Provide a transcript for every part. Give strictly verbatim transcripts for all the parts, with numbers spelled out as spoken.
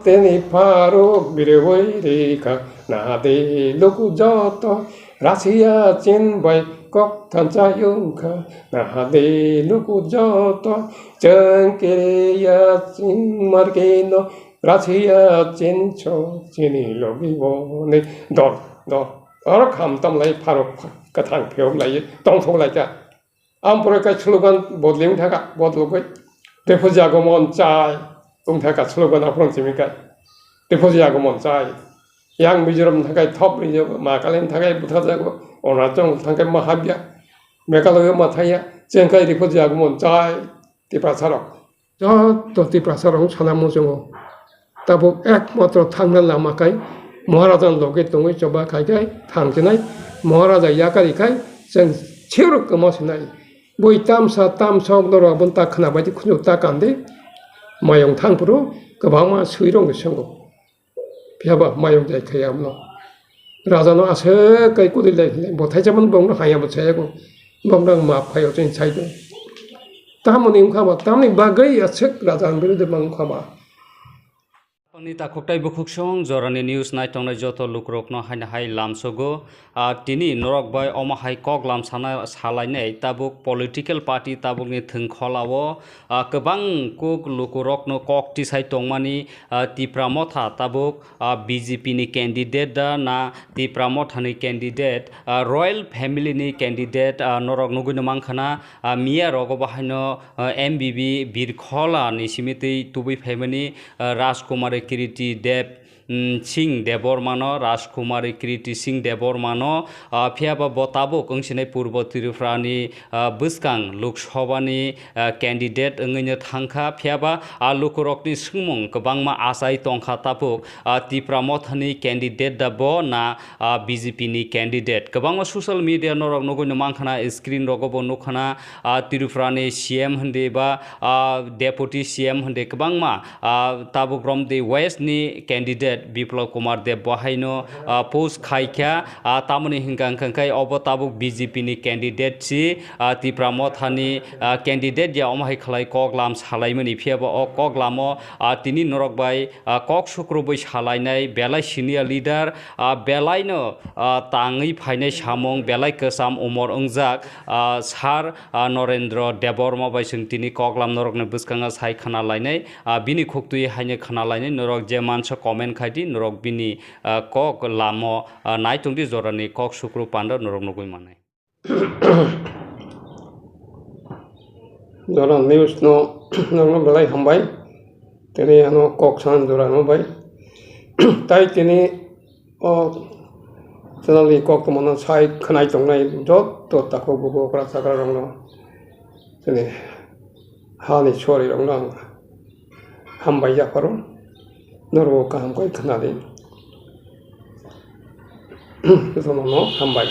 Tini pharuk birwi rikha, nahadi luku joto, Russia Chin bai kok thansa yungkha, nahadi luku joto, chwng kiriya Chin markino, Russia Chin so chini logi boni dor, dor. Oro kham tamlai pharuk kwthang phiyok lai, tongthok lai kha. Ampore kai slogan bodli wng thaka, bodlogoi. Refugee agomon chai wng thaka slogan aphron simi kai. Refugee agomon chai. Yang Mizoram thakai thop rinyo, ma kalen thakai butha jago, Arunachal thakai ma habya. Meghalaya ma thaya, chengkai refugee agomon chai. Tiprasa rok. Joto Tiprasa rok sana muchungo. Tabuk ekmatro thangna lama kai Maharaja ni loge tongwi choba khai khai thang chinai. Maharaja yakari khai chwng chiruk kwma sinai. Bui tamsa tamsok norok aboni ta khwna bai khunju ta kandi. Mayung thang phuru kwbangma swi rok ni swngo. Phiya ba mayung jai khai amno. Raja no aswk kai kudui lai hinlai bo thaisa mano bongno haya bo chaya ko. Bongno ang map khai o chini sai do. Tamoni wngkha ba, tamni bagwi aswk raja ang birude mang wngkha ba. Ani takhuk tai bukhuk song jorani news nai tongnai joto lukurokno haino hai lamsogo. Ah, tini norok bai omo hai kok lam sana salainai tabuk political party tabukni thwngkholao, ah, kwbang kuk lukurokno kok tisai tongmani, ah, Tipra Motha tabuk, ah, B J P ni candidate da na Tipra Motha ni candidate, ah, royal family ni candidate, ah, norok nugui no mankha na, ah, miya rogo bo haino, ah, M B B Birkhola ni simi twi tubui phaimani, ah, Rajkumari Kiriti Deb, mm, Singh Debbarmano, Rajkumari Kriti Singh Debbarmano, ah, phiya ba bo tabuk wng sinai Purbo Tripura ni, ah, bwskang Lok Sabha ni, ah, candidate wngwi no thang kha, phiya ba a lukurokni swngmung kwbangma achai tong kha tabuk, ah, Tipra Motha ni candidate da bo na, ah, B J P ni candidate. Kwbangma social media norok nugui no mankha na, screen rogo bo nukha na, ah, Tripura ni C M hindi ba, ah, Deputy C M hindi kwbangma, ah, tabuk romdi West ni candidate Biplab Kumar Deb bo haino, ah, post khai kha, ah, tamoni hwnkha hwnkha khe obo tabuk B J P ni candidate si, ah, Tipra Motha ni, ah, candidate ya omo hai khlai kok lam salaimani phiya bo o kok lamo, ah, tini norok bai, ah, kok sukrubui salainai belai senior leader, ah, belai no, ah, tangwi phainai samung belai kwcham umor wngjak, ah, Sir, ah, Narendra Debbarma bai chwng tini kok lam norokni bwskango sai khna lainai, ah, bini khuktwi haino khna lainai, norok je mansa comment khai di, norok bini, ah, kok lamo, ah, nai tong di, jorani kok sukru panda norok nugui manai. Jora news no, norok no belai hambai, tini ano kok san jora no bai, tai tini o channel ni kok tongmano sai khwnai tongnai joto takhuk bukhuk okra chakra rokno chini hani sori rokno ang hambai yapharo norok kaham khe khwnadi. Jotono hambai.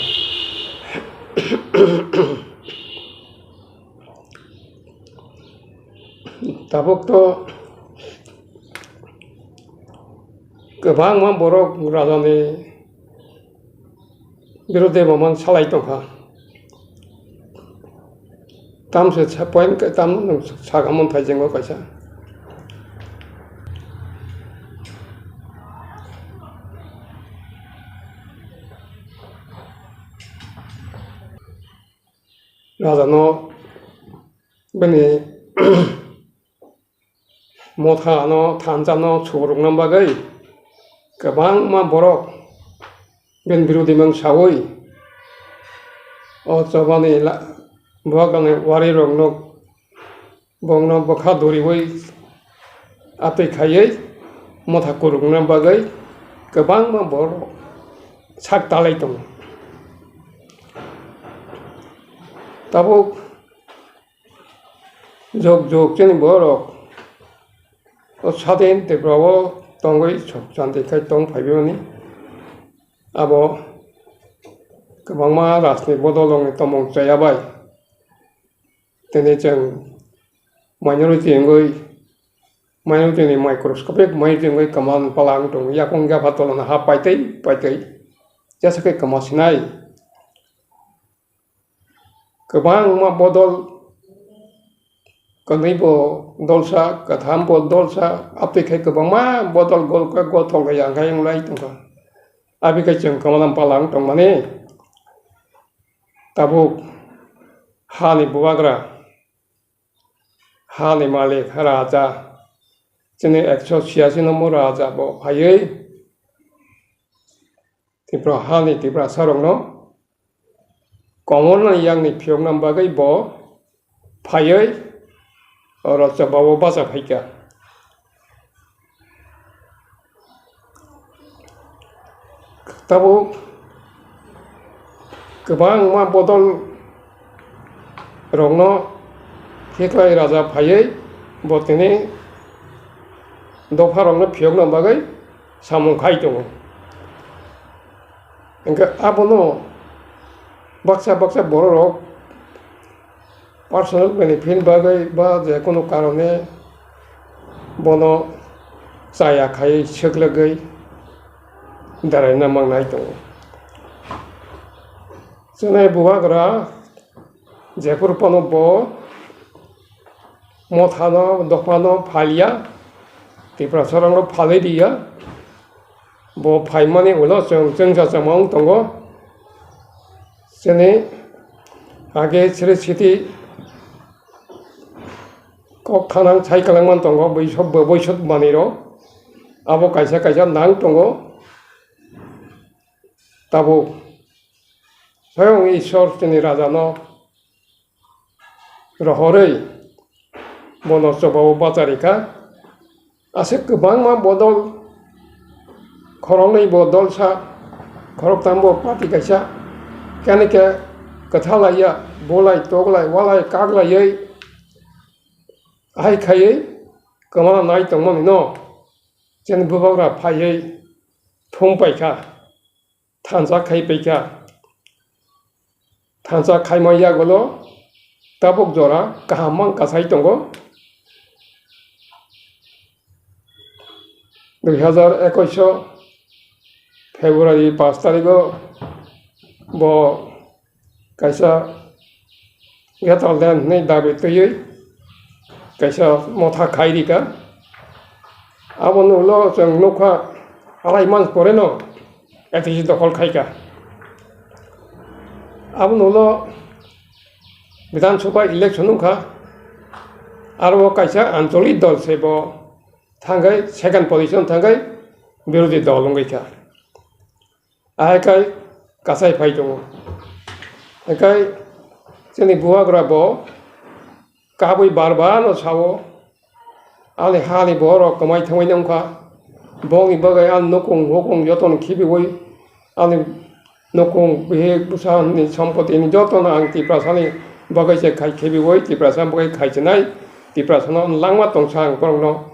Tabuk to kwbangma borok rajani birodhe mamang salai tongkha. Tamse sa-, point ka-, tam nwng sakha monthai jengbo kaisa. Rajano bini Motha no, thansa no sukurukna bagwi kwbangma borok bini birodhi mang saui o chobani la-, bubagrani warirokno, bongno bwkha doriui atwi khaiwi motha kurukna bagwi kwbangma borok sak talai tongo. Tabuk Jok jok chini borok o sadin Tripura o tongwi sok chanti khai tong phaibimani. Abo kwbangma rajni bodolrokni tomong chaya bai tini chwng minority wngwi, minority ni microscopic minority wngwi kwma pala wng tongo, yakung yapha tolona ha paitwi paitwi jesa khe kwma sinai. Kwbangma bodol Kwnwi bo dolsa, kwtham bo dolsa, abtwi khai kwbangma bodol gol khe gothok ya hwnkhai wnglai tongkha. Abi khe chwng kwmana bwla wng tongmani. Tabuk hani bubagra, hani malik, raja, chini ekso chiyasi nombor raja bo phaiwi Tipra hani Tiprasarokno Komornani yakni phiyokna bagwi bo phaiwi oro chobao bacha phaikha. Tabuk kwbangma bodol rokno Khiklai raja phaiwi bo tini dopha rokno phiyokna bagwi samung khai tongo. Hwnkhe abono baksa baksa borok rok personal benefit bagwi ba je kunu karone bono chaya khai swklagwi daraina mangnai tongo. Chwngno bubagra jephuru phano bo mothano dophano phalia, Tiprasarokno phalwi diya. Bo phaimani ulo chwng chwngsa chama wng tongo. Chini age sri siti kok thanang sai kwlangman tongo, boisok bo boisok manwi rok. Abo kaisa kaisa nang tongo. Tabuk swayang Ishwar chini rajano rohorwi bono chobao bacharikha. Aswk kwbangma bodol, khoroknwi bo dolsa, khoroktam bo party kaisa, kene khe kwtha laiya, bolai, toklai, walai, kaklaiwi hai khaiwi kwmana nai tongmani no chini bubagra phaiwi thum paikha. Thansa khai paikha. Thansa khaima yagulo tabuk jora kaham mang kasai tongo. Dui hazar ekush o February pash tarigo bo kaisa Getal den hwnwi dabi twiwi kaisa motha khai rikha. Aboni ulo chwng nukha, alai mang poreno A D C dokhol khaikha. Aboni ulo Bidhan Sabha election wngkha, aro kaisa ancholik dol se bo thangwi second position thangwi birodhi dol wngwi kha. Ahai kai kasai phai tongo. Hinkhe chini bubagra bo kabui bar bar no sao, ani hani borok kwmai thangwi nongkha, bongni bagwi ani nukung hukung jotono khibiui, ani nukung bihik bwsani sompotini jotono ang Tiprasani bagwi se khai khibiui, Tiprasani bagwi khai chinai, Tiprasano langma tongsa ang borokno.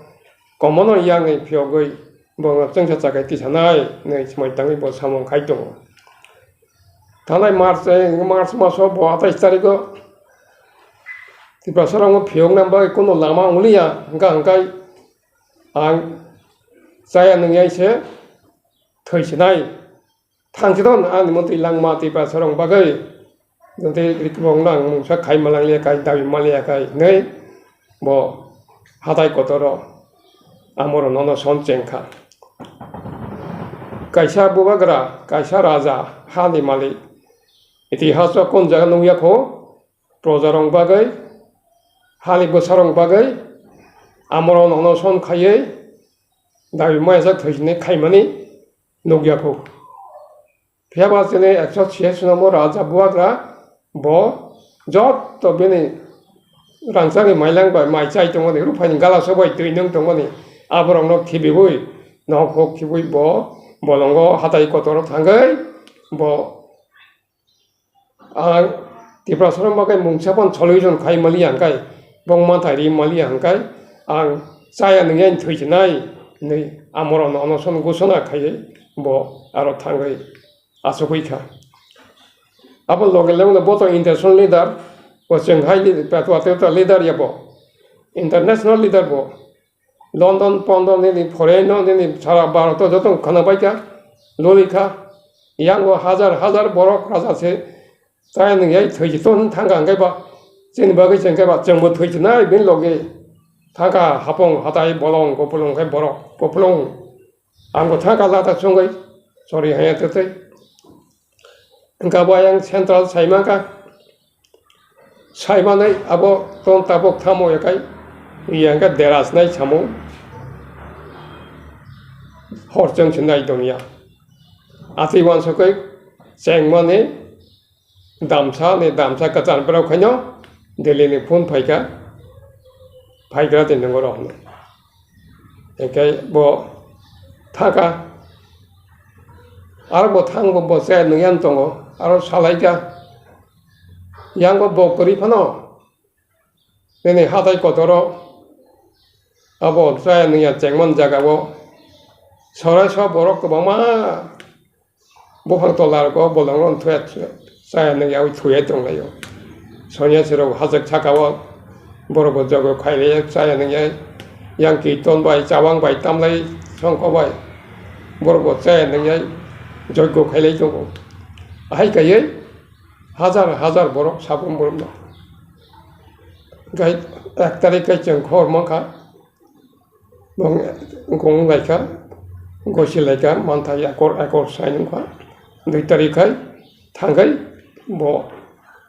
Komono yakni phiyogwi bo chwngsa chakhai tisanai hwnwi swmai tangwi bo samung khai tongo. Thanai March, eh, March maso bo atais tarigo Tiprasarokno phiyokna bagwi kunu lama wngya, hwnkha hwnkhe ang chaya nwngyai se thwi sinai. Thangchidon ani montri langma Tiprasarok bagwi, jontwi rikbongno ang mungsa khai malangya kai, dabi malya kai hwnwi bo hatai kotoro amoro nono son chengkha. Kaisa bubagra, kaisa raja, hani malik, itihaso kon jaga nukya kho, projarok bagwi, hani bwsarok bagwi amoro nono son khaiwi dabi maya jak thwi hwnwi khaimani nukya kho. Phiya ba chini ekso chiyasi nombor raja bubagra bo joto bini rangchakni mailang bai mai chai tongmani, ruphaini galaso bai twi nung tongmani, aborokno khibiui, nokhok khibiui bo bolongo hatai kotoro thangwi bo ang Tiprasarok bagwi mungsa phano solution khai maliya hwnkhe, bongma thai ri maliya hwnkhe, ang chaya nungya thwi chinai hwnwi amorokno onoson gusona khaiwi bo aro thangwi achugwi kha. Abo loge loge no bo to international leader, bo chwng hai li-, petwa tetwa leader ya bo. International leader bo. London, London nini foreign no nini sara Bharat o joto khwna bai kha, loli kha. Yang o hajar hajar borok raja se chaya nung yai thwi ton thang kha hwnkhe ba Chini bagwi chengkhe ba chwngbo thwi chinai bini logi thangkha hapung hatai bolong kupulung khe borok kupulung. Ang bo thangkha lata chwngwi chori haya twtwi. Wngkha bo ayang central saimangkha. Saimanai abo ton tabuk thamo yakai, iya wngkha derasnai samung. Hor chwng se nai tongya. Atwi uansukwi chengmani damsa ni damsa kwchar borok khaino Delhi ni phone phaikha, phaigra tini nongo rok hwnwi. Hinkhe bo thangkha, aro bo thang bo bo chaya nungya tongo, aro salaikha, yango bo kwrwi phano nini hatai kotoro abo chaya nungya chengmani jagao sorai so borok kwbangma buphang tola rok o bolong rok thwi chaya nungya thwi tonglaio. Sonyasi rok hajak saka o borok bo jogo khailai chaya nungya yang kirton bai chawang bai tamlai songkho bai borok bo chaya nungya jogo khailai tongo. Ahai kaiwi hajar hajar borok sabung borok no. Gai ek tarik kai chwng khor mankha. Bong gong laikha, gosi laikha, mantha yakor ekor sai nungkha. Dui tarik khai thangkhai bo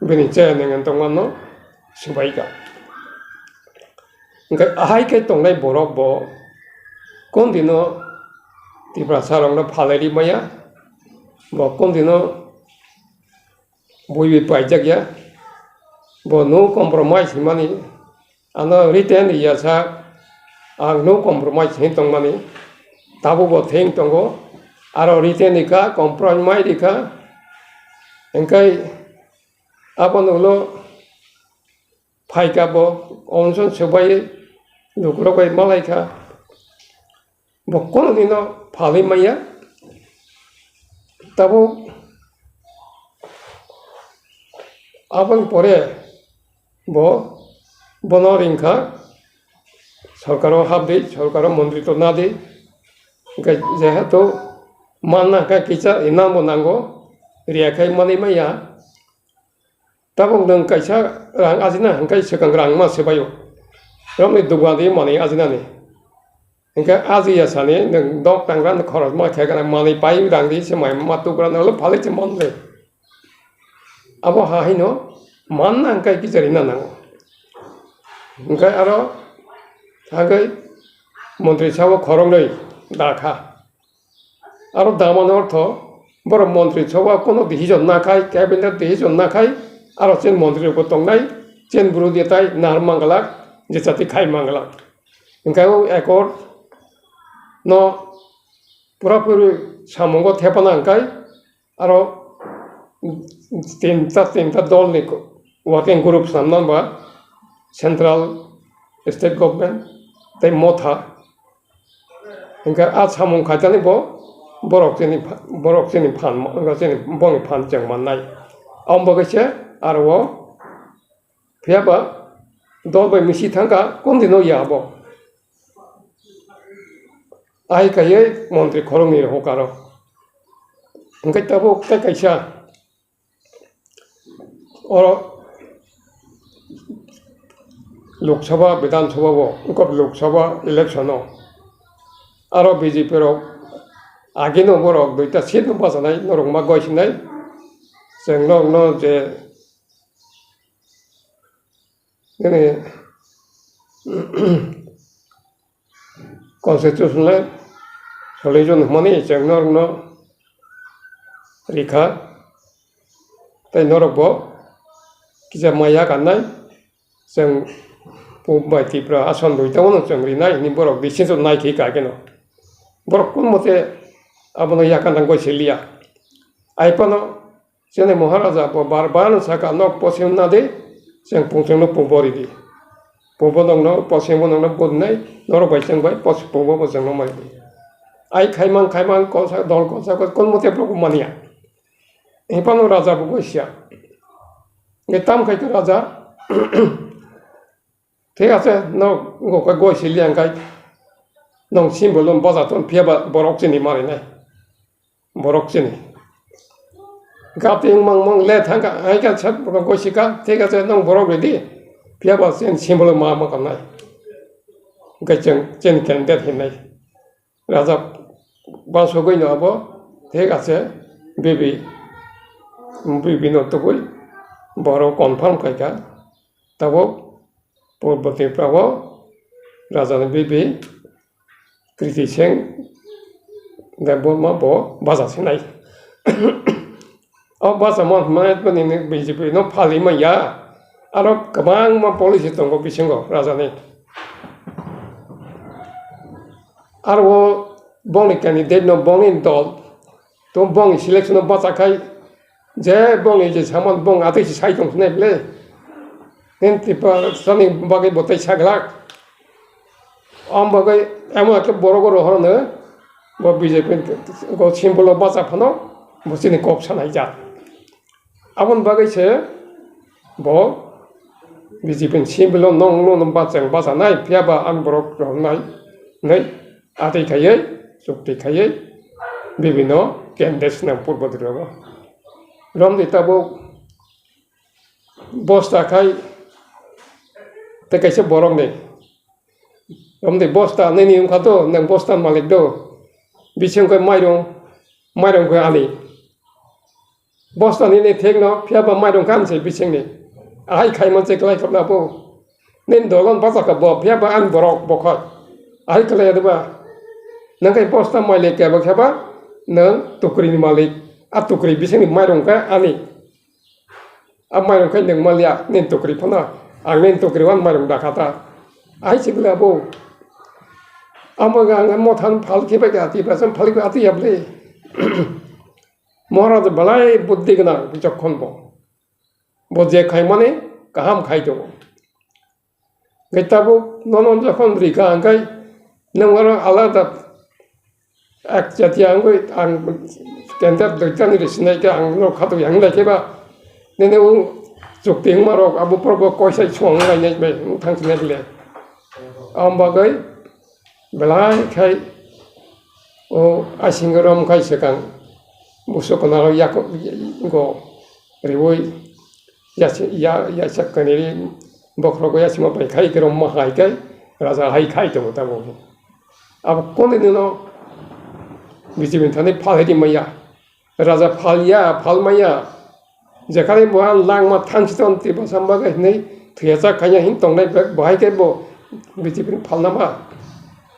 bini chaya nengani tongmano swbaikha. Hwnkhe ahai khe tongnai borok bo kon dino Tiprasa rokno phalai ri maya, bo kon dino bui bai paijak ya, bo no compromise hwnmani, ano written ya sa, ang no compromise hwn tongmani, tabuk bo theng tongo, aro written rikha, compromise rikha, hwnkhe abono ulo phaikha bo, onson swbai lukurok bai malaikha. Bo kono dino phalwi manya. Tabuk aboni pore bo bono ringkha, sorkaro hapdi, sorkaro montri to nadi. Hwnkhe jehetu manna hwnkhe kisa inang bo nango, riyakhai manwi manya. Tabuk nwng kaisa rang ajina hwnkhe swkang rang ma swbaio. Romni dugan di manwi ajinani. Hwnkhe ajiya sani nwng dok tangra ni khorokma khe gana manwi pai rang di se mai ma tukra nalo phalwi se mon le. Abo ha hino manna hwnkhe kichari na nango. Hwnkhe aro thangwi montri sabo khoroknwi dakha. Aro damani ortho, borok montri soba kono decision nakhai, cabinet decision nakhai, aro chini montri rokbo tongnai, chini bwrwi de tai nar manglak, je chati khai manglak. Hwnkhe o accord no pura puri samungo thepana hwnkhe, aro tinta, tinta dol ni working group sanma ba central, state government tei motha. Hwnkhe a samung khaitani bo borok chini pha-, borok chini phan, chini boni phan cheng mannai. Aboni bagwi se aro o phiya ba dol bai misi thangkha, kondino ya bo. Ai kaiwi montri khoroknwi rw hokaro. Hwnkhe tabuk tei kaisa Oro Lok Sabha, Bidhan Sabha bo, wngkha Lok Sabha election o. Aro B J P rok ageno borok duita seat no bachanai, norok ma goi sinai. Chwng norokno je nini constitutional solution hwnmani chwng norokno rikha, tei norokbo kisa maya kannai, chwng pub bai Tripura ason duitao no chwng rinai hwnwi borok decision nai khe kaikheno. Borok kun mote abono yakang tang goi se liya. Ai phano Chini Maharaja bo bar bar no saka, nok posim na di, chwng pungchwng no pubo ridi. Pubo nokno, posim bo nokno budinai, norok bai chwng bai, pos-, pubo bo chwng no mai di. Ai khaimang, khaimang, konsa, dol konsa, kon mote borok mania. Himphano raja bo goi sia. Nge tam khai khe raja, Thik ache, no, go khe goi sili ang khai, nong sim bolon boja ton phiya ba borok chini mari nai. Borok chini. Gati mang mang le thang kha, ai kha sat borok goi sika, thik ache, nong borok ridi. Phiya ba chini symbol ma ma kanai. Hwnkhe chwng chini candidate hinai. Raja basugwi no abo thik ase, bibi, bibi no tubui borok confirm khaikha. Tabuk Purbo Tripura o raja ni bibi Kriti Seng Debbarma bo bacha sinai. O bacha mo hwnmani B J P no phali manya, aro kwbangma policy tongo bisingo raja ni. Aro o bongni candidate no bongni dol to bongni selection no bacha khai je bongni je saman bong atwi se sai tong sinai ble. Nen Tiprasani bagwi bo tei saglak. Om bagwi emo khe borok o rohorno bo B J P go symbol o bacha phano bo chini kok sanai jak. Aboni bagwi se bo B J P ni symbol o nong no bachang bachanai phiya ba ang borok rohornai hinwi atwi khaiwi chukti khaiwi bibino candidate swnam Purbo Tripura o. Romdi tabuk bosta khai tei kaisa borok ni romdi bosta nini wngkha to nang bosta malik do bising khe mairung mairung khe ani bosta nini thek no phiya ba mairung kam se bising ni ahai khai man se klai khop na bo nini dolon basa kha bo phiya ba ani borok bokhok ahai klai ya ba nang kai bosta malik khe ba khe ba nang tukri ni malik a tukri bising ni mairung khe ani. A mairung khai nang maliya, nin tukri phano, ang nin tukri wan mairung dakha ta. Ai chibla bo. Amo ga ang mo than phal khibai ga ati, basam phal khibai ati yable. Maharaj balai buddhi gana bichokkhon bo. Bo je khai mane kaham khai do. Hwnkhe tabuk nono jokhon rikha hwnkhe nwng oro alada ek jatiya wngwi ang candidate doitani ri sinai khe ang norok khatwi yang lai khe ba nini o chukti wngma rok abo borok bo koisai suang wng lainai bai wng thang sinai le. Aboni bagwi belai khai o asing rom khai swkang busu kwnaro yaku go riwi yasi-, ya-, yasak kaniri bokhorogo yasima bai khai khe romma hai khe raja hai khai tongo tabuk. Abo koni nino B J P ni thani phal hai di maya. Raja phal ya, phal maya. Jekhani bo ang langma thansi ton twi bwsa bagwi hinwi thwiya chak kanya hin tongnai bai bo hai khe bo B J P ni phal nama.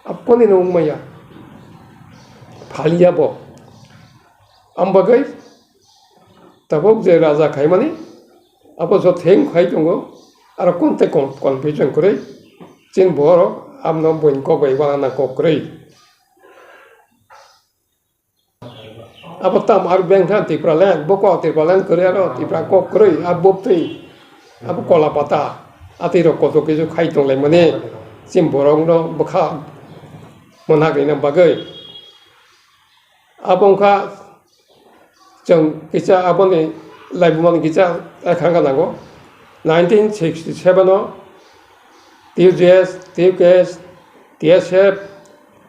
Abo koni no wng maya. Phal ya bo. Am bagwi tabuk je raja khaimani, abo jo theng khai tongo, aro kon tei kon, confusion kwrwi, chini borok abono buini kok bai uanana kok kwrwi. Abo tamo aro bengkha Tipraland, bo kok Tipraland kwrwi aro Tipra kok kwrwi, abo bubtwi, abo kola pata, atwi rok kotor kisu khai tonglaimani, chini borokno bwkha mwnakna bagwi. Abo wngkha chwng kisa aboni laibumani kisa ekha wngkha nango. Nineteen sixty seven o T U J S, T U K S, T S F,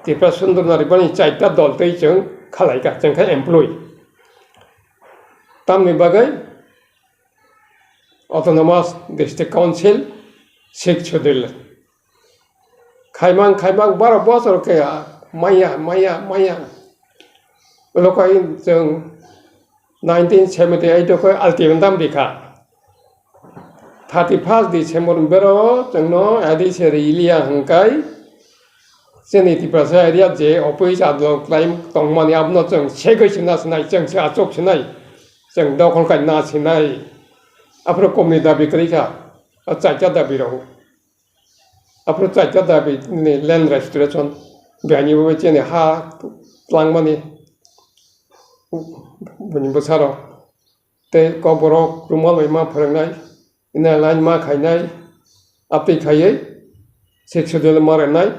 Tipra Sundor Nari bani chaita dol twi chwng khalaikha, chwng khe employee. Tamni bagwi Autonomous District Council, Sixth Schedule. Khaimang, khaimang baro bosor khe, ah, maya, maya, maya. Ulo khe chwng nineteen seventy eight o khe ultimatum rikha. Thirty first December bero chwngno A D C riliya hwnkhe chini Tiprasa area je office adlo claim tongmani abono chwng segwi sina sinai, chwng se achuk sinai, chwng dokhol kaina sinai. Aphuru komni dabi kwrwi kha, a chaita dabi rok. Aphuru chaita dabi ni land restoration, biyani bo chini ha twlangmani bini bwsarok. Tei kokborok rumal bai ma phwrwngnai, ina line ma khainai, aptwi khaiwi Sixth Schedule ma rwnai,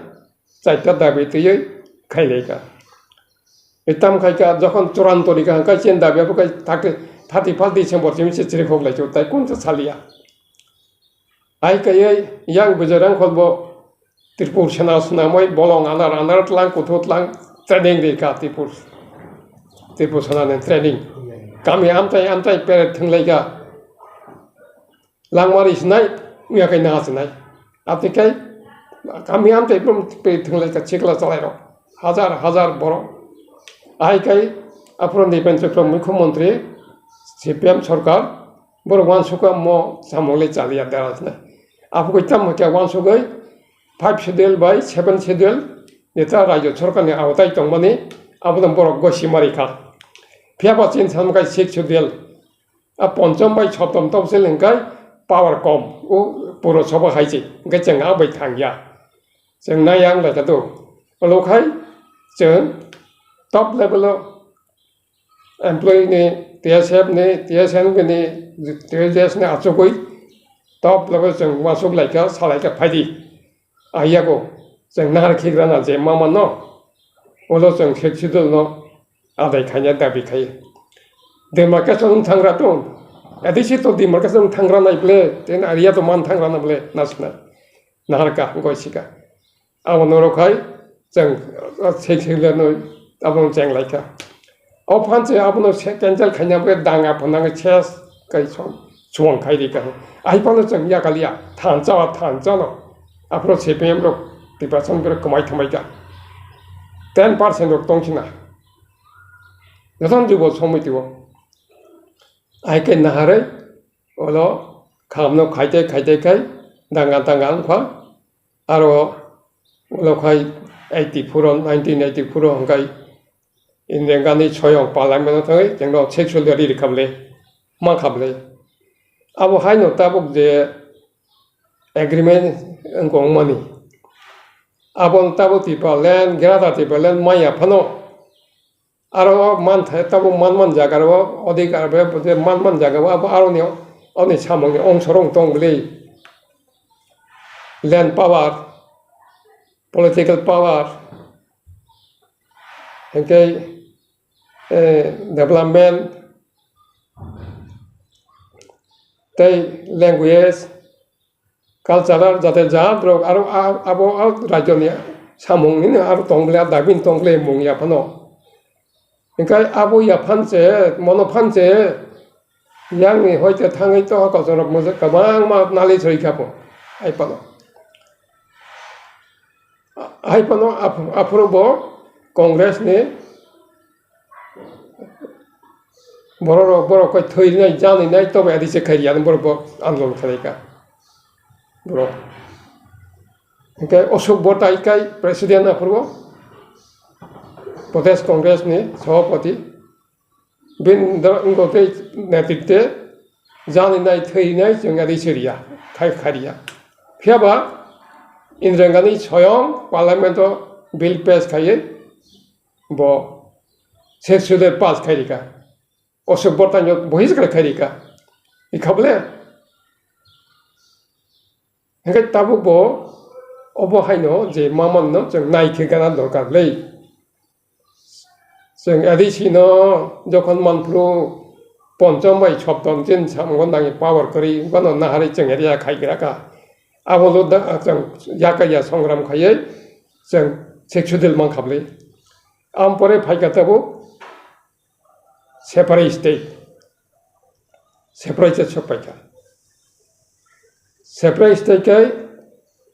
chaita dabi twiwi khailaikha. Tei tam khaikha, jokhon churanto rikha, hwnkhe chini dabi abo khe thirty, thirty first December simi se chirikhok lai chuk, tai kunsa saliya. Hai kaiwi yang Bijay Rangkhol bo Tripur Sena swnamwi bolong anar anar tlang kuthuk tlang training rikha Tripur, Tripur Sena ni training. Kami amtai amtai peret thwnglaikha. Langmari sinai wngya khe naha sinai. Aboni khe kami amtwi brum twi thwnglai kha sikla chalairok. Hajar hajar borok. Ahai khe aphuru Nipen Chakra mukhyamantri C P M sorkar borok uansukha mo samung le chaliya dera sinai. Aphuru tamo khe uansugwi five schedule bai seven schedule jeta rajyo sorkarni aotai tongmani abono borok gosi mari kha. Phiya ba chini samung khe six schedule. A ponchom bai soptom topsil hwnkhe power kom, o puro soba hai se, hwnkhe chwng a bai thangya. Chwng nai yang lai kha do. Olo khai chwng top level o employee ni, T S F ni, T S N B ni, T S J S ni achugwi top level chwng uansuk lai kha, sa lai kha phai di. Aiyago chwng nahar khikrana je ma mano, ulo chwng sixth schedule no adai khaina dabi khai. Demarcation wng thangra tong, A D C to demarcation wng thangra nai ble, ten area to man thangra na ble, nasna nahar ka goi sika. Abo norok hai chwng sixth schedule no abo cheng lai kha. O phan se abono se cancel khaina bagwi danga phano nangwi ses kai song suang khai ri kha. Ai phano chwng yakaliya thansa o thansa no. Aphuru C P M rok Tiprasa ni borok kwmai thangbai kha. Ten percent rok tong sina. Joto jubo somoi tibo. Ai khe naharwi olo khamno khaite khaite khai danga danga wngkha. Aro ulo khai eighty four o, nineteen eighty four o hwnkhe Indira Gandhi soyong parliament o thangwi chwngno sexual riri kha bwle, ma kha bwle. Abo haino tabuk je agreement wngkha wngmani, abo tabuk Tipraland, Greater Tipraland maya phano aro o mantha tabuk man man jaga o odhikar bai je man man jaga o abo aroni, oni samungni ongsorong tong bwle. Land power, political power, hingke, eh, development, tei language, cultural jate jat rok aro a-, abo a rajyoni samung hino aro tong bwle, a dabin tong bwle mung ya phano. Hingke abo ya phan se, mono phan se, yang ni hoite thangwi to kochorok mujak kwbangma nali soi kha pho, hai phano. Hai phano aph-, aphuru bo Congress ni borok rok, borok kai thwi rinai, jani nai, tobo adi se khai riya, borok bo andolon khlai kha. Borok. Hingke Ashok Bhottai kai president aphuru bo Pradesh Congress ni sabhapati. Bini wngkha tei netritwe jani nai thwi nai chwng adi siriya, khai khariya. Phiya ba Indira Gandhi soyong parliament o bill pass khaiwi bo six schedule pass khai rikha. Ashok Bhottai no bo hisab khai rikha. Ikha bole? Hingke tabuk bo obo haino je ma manno chwng nai khe gana dorkar le. Chwng A D C no jokhon manphuru ponchom bai soptom chin samungo nangni power kwrwi, bono naharwi chwng area khai gra kha. Abo lo da, chwng yakaya songram khaiwi chwng sixth schedule mankha bwle. Am pore phaikha tabuk separate state. Separate state sok paikha. Separate state kai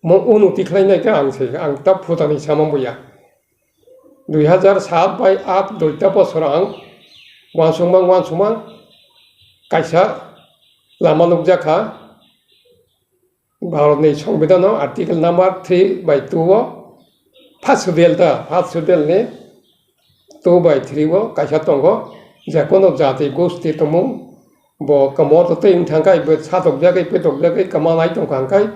mo unu tikhlai nai kha ang se, ang ta phutani sama buya. Dui hazar sat bai at duita bosor ang uansukmang uansukmang kaisa lama nukjakha. Bharatni Songbidanno article number three by two o first schedule ta, first schedule ni two by three o kaisa tongo, je kono jati gosti tongmung bo kamo to twi wng thang kha, bo satokjagwi, petokjagwi kama nai tong kha hwnkhe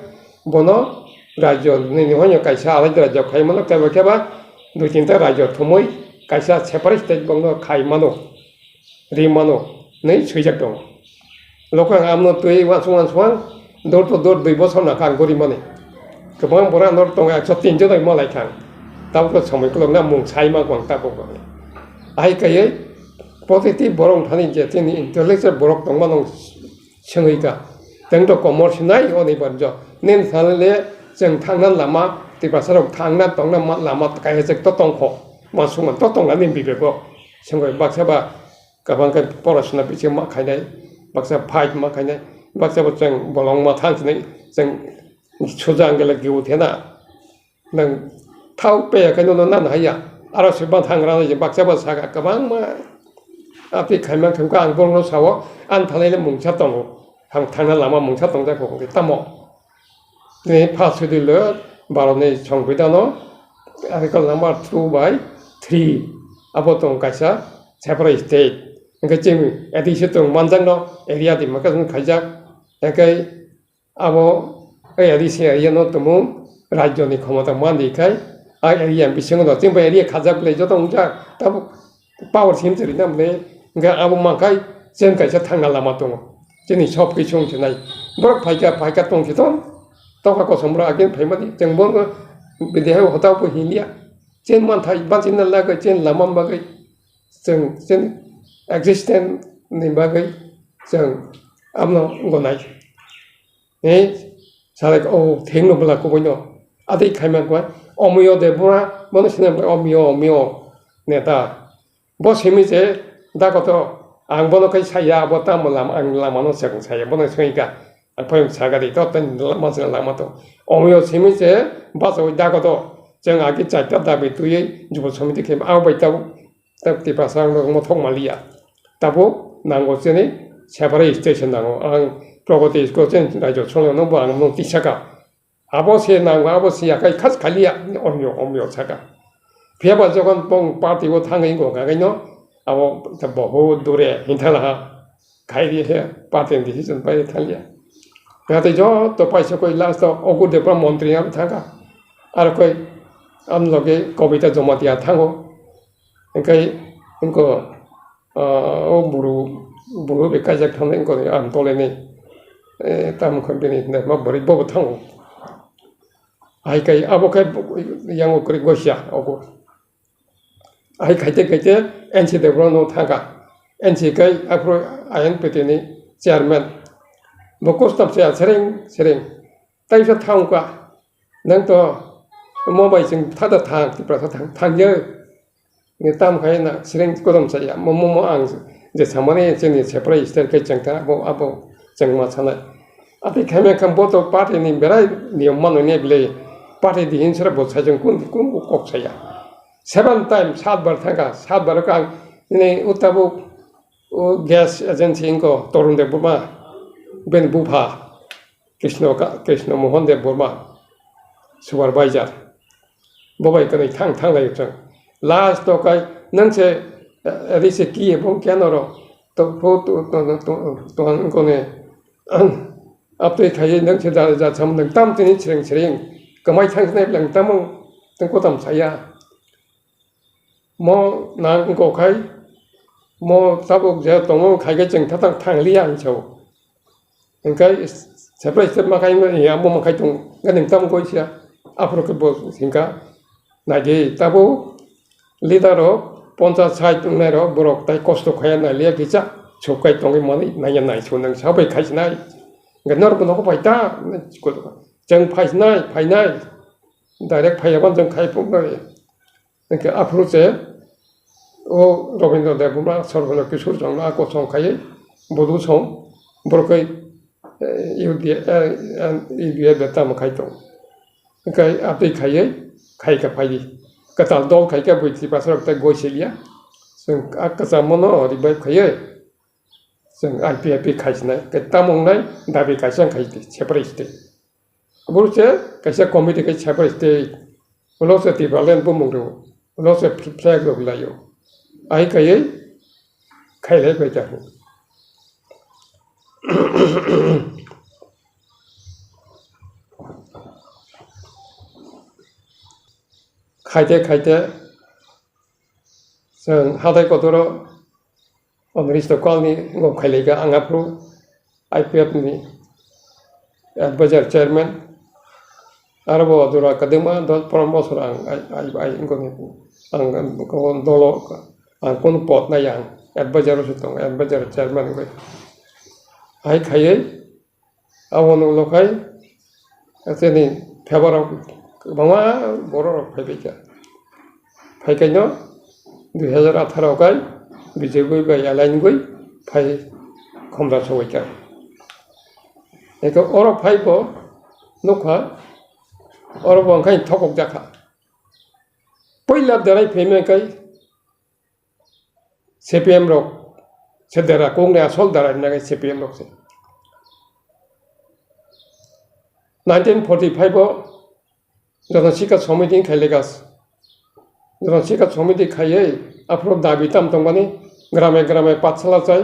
bono rajyo nini hoino kaisa alai rajyo khai mano, kebo keba dui tinta rajyo thumui kaisa separate state bono khai mano. Ri mano, hinwi swijak tongo. Lokho ang amno twi uansuk uansuk ang, dor to dor dui bosor na kang gori mani. Kwbang borok ano tongo ekso tin jon bai malai kha ang. Tabuk to somoi kolok na mung sai ma kong tabuk bo. Ahai kaiwi positive borok thani je chini intellectual borok tongma nang swngwi kha. Teng to komor sinai oni banjo. Nen sale le chwng thangna lama, Tiprasa rok thangna tongna ma-, lama kaisa chek to tongkho. Ma sungman to tongna nin bibego. Swngwi baksa ba Kwbang khe porosona bisingo ma khainai, baksa fight ma khainai, baksa bo chwng bolong ma thang sinai, Chwng suja ang gele giu thena. Nang thau pe ya khe nono nan haya. Aro se ba thang rana je baksa ba saka kwbangma. Ati khaima khamka ang borokno sao, ang thanai le mungsa tongo. Ang thangna lama mungsa tongjak kho hwnkhe tamo. Tini first schedule o Bharat ni Songbidan o article number two by three abo tong kaisa separate state. Hwnkhe chini A D C tong manjakno area di maka khaijak. Hwnkhe abo A D C area no tumung rajyo ni khomota mandi khai a area bisingo no chini area khajak le joto wngjak tabuk. Power sim chwrwi na mle, hwnkhe abo mankhai chwng kaisa thangna lama tongo. Chini sob kisu wng se nai. Borok phaikha, phaikha tong se tong. Tokha kosom borok agin phaimani. Chwng bo bini hai hota bo hinliya. Chini manthai bachina lagwi, chini lama bagwi, chwng chini existence ni bagwi chwng amno gonai. Hei, salai o thengno bwla kubuino. Atwi khaima khe, omiyo de bura, bono sina bwla omiyo, omiyo, neta. Bo simi je, dakoto, ang bono khai saya, abo tamo lama, ang lamano chwng saya, bono songika. Ang phaiyung sagadi, to tani lama sina lama to. Omiyo simi je, bachawi dakoto, chwng agi chaita dabi twiwi, jubo somiti khe, abo bai tabo. Tak Tiprasa ang rok mothok maliya. Tabuk nango chini separate station nango. Ang Pragati school chini rajyo chwngno nungbo ang nung tisaka. Abo se nango, abo se yakai khas khaliya, omyo, omyo saka. Phiyaba jokhon bong party o thangwi go kagaino, abo ta bohut dure hinthala ha. Khairi he party ni decision pai thangya. Yate joto paisa koi last o Ogur Debra montri am thangka. Aro koi am loge Kobita Jamatia thango. Hingkai hingko, ah, o buru, buru be kaijak thangnai hingko am tole ni, eh, tam khon bini hindai ma bwrwi bobo thango. Hai kai abo kai yango kwrwi gosia ogo. Hai khaite khaite N C Debra no thangka. N C kai aphuru I N P T ni chairman. Bo custom se sereng sereng. Taisa thangka. Nang to mo bai chwng thada thang, Tiprasa thang, thang ya. Ni tam khai na sreng kodom saya, mo, mo, mo ang je samani chini separate state kai chengta, abo, abo chengma sanai. Ati khaimya kham bo to party ni berai niyom mano ne bile, party di hin sera bo sai jeng kun, kun kok saya. Seven time, sat bar thangka, sat bar ka ni utabuk o gas agency inko Torun Debbarma, ben bupha. Krishna ka-, Krishna Mohan Deb Burma, supervisor. Bo bai kwnwi thang thang lai chwng. Last o kai nang se, eh, ri se ki bo kya no ro. To pho to, to, to, to, to ang ko ne. Aptwi khai nang se da ja sam nang tam tini chring chring. Kamai thang ne lang tam tang ko tam saya. Mo nang ko khai. Mo tabuk je tongo khai ke chwng tha thang thang li ang chao. Hingkhe separate state ma khai ya, bo ma khai tong, hingkhe nwng tamo koi sia, aphuru khe bo hingkha, naidi tabo leader rok ponchas sait wngnai rok borok tai kosto khaiya nai liya kisa, sub kai tongwi manwi naiya nai su nwng sabai khai sinai, hingkhe norok bo nogo pai ta, chwng phai sinai, phainai, direct phaiya bo chwng khai phuknai. Hingke aphuru se o Robindra Debbarma, Sarbana Kishore Changma, a kosong khaiye, bodu song, borok khe, eh, U D F, eh, U D F de tamo khai tong. Hingke atwi khaiye, khai kha phaidi. Kwtal dol khai kha bui Tiprasa rok tei goi se liya. Chwng a kwcham mono revive khaiye. Chwng I P F T khai sinai, khe tamo wngnai dabi kaisa khai di, separate state. Aboro se kaisa committee khai separate state. Ulo se Tipraland bumung rw, ulo se flag rw laio. Ai kaiye khai lai pai ta. Khaite khaite chwng hathai kotor o Omrish to kalni ngo khailai kha ang aphuru I P F ni advisor chairman. Aro bo jora kwdwma dos pondro bosor ang ai, ai, ai, wngkha ni ang ko dolo ang kunu pod nai ang advisor se tongo, advisor chairman wngwi. Hai khaiwi abo nuklo khai chini favour o kwbangma borok rok phaibai kha. Phaikaino dui hazar atharo kai B J P bai alliance gwi phai khomra sogwi kha. Eko oro phai bo nukha, oro bo wngkha thokok jakha. Puila derai phaima khe C P M rok se dera, kokni asol dera hwnna khe C P M rok se. Nineteen forty-five o Jono Sikha Samiti khai lekha. Jono Sikha Samiti khaiwi aphuru dabi tam tongmani grame grame pathsala chai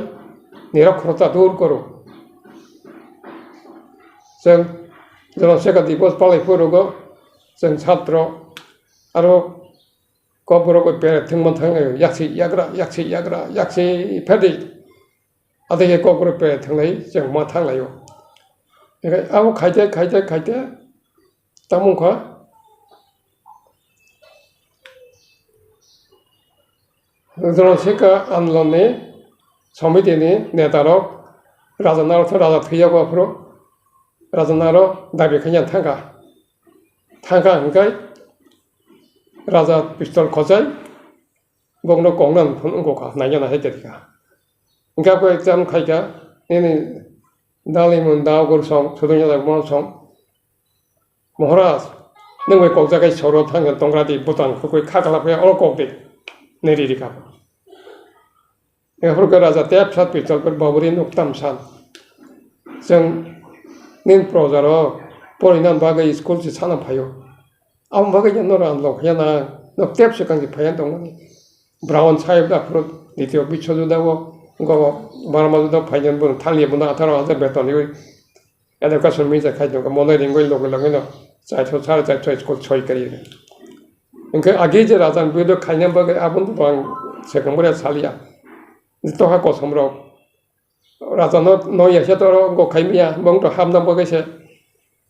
nirakhorta dur koro. Chwng Jono Sikha Dibos palai phurugo chwng satro aro kokborok bai pere thwngma thanglaio, yaksi yagra, yaksi yagra, yaksi phedi. Adai khe kokborok pere thanglai, chwng ma thanglaio. Hingkhe abo khaite, khaite, khaite, tamo wngkha. Jono Sikha Andolonni Samiti ni neta rok Raja Naro, Raja thwiyago aphuru Raja Naro dabi khaina thangkha. Thangkha hingkhe Raja pistol khochai bokno koknang phunukha, naina nahai tongkha. Hingkhe abo exam khaikha, nini dalimun da ugur song, sudung yalak mon song. Maharaj, nwng bai kokjagai soro thangkhe tongra di butang khukui kha kala phai oro kok di. Neri rikha. Aphuru khe raja tep sat pistol khe baburi nuk tam san. Chwng nini proja rok porina bagwi school se sana phaio. Aboni bagwi no rang lok ya na, no tep se kang phaiya tongmani. Brown side da phuru ditio bicho juda o, go Burma juda phaijan bun thangli bun atharo hajar beton riwi. Education minister khai tongkha, monai ringwi logi logi no chaitho sare chaitho school soi kari. Hingkhe agi je raja ni birudo khaina bagwi aboni bwrang se kong bwrya saliya. Toha kosom rok. Raja no, no ya se to oro go khai miya, bong to hamna bagwi se.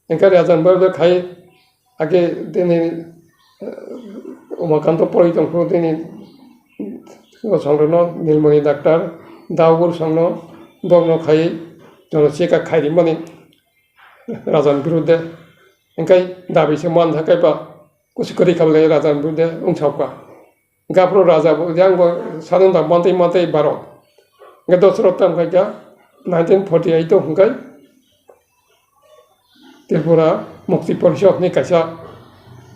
Hingkhe raja ni bagwi khai age tini, eh, Umakanto pori tongphuru tini, o song rok no Nilmoni doctor, Daogur song no, bong no khai, jono sika khai rimani raja ni birude. Hingkhe dabi se man thakai ba, kusi kwrwi kha le raja ni birude wng sauka. Gaphuru raja bo, yang bo sadonta mantwi mantwi baro. Hingkhe Dosrot tam khai kha nineteen forty eight o hingkhe Tripura Mukti Porishad ni kaisa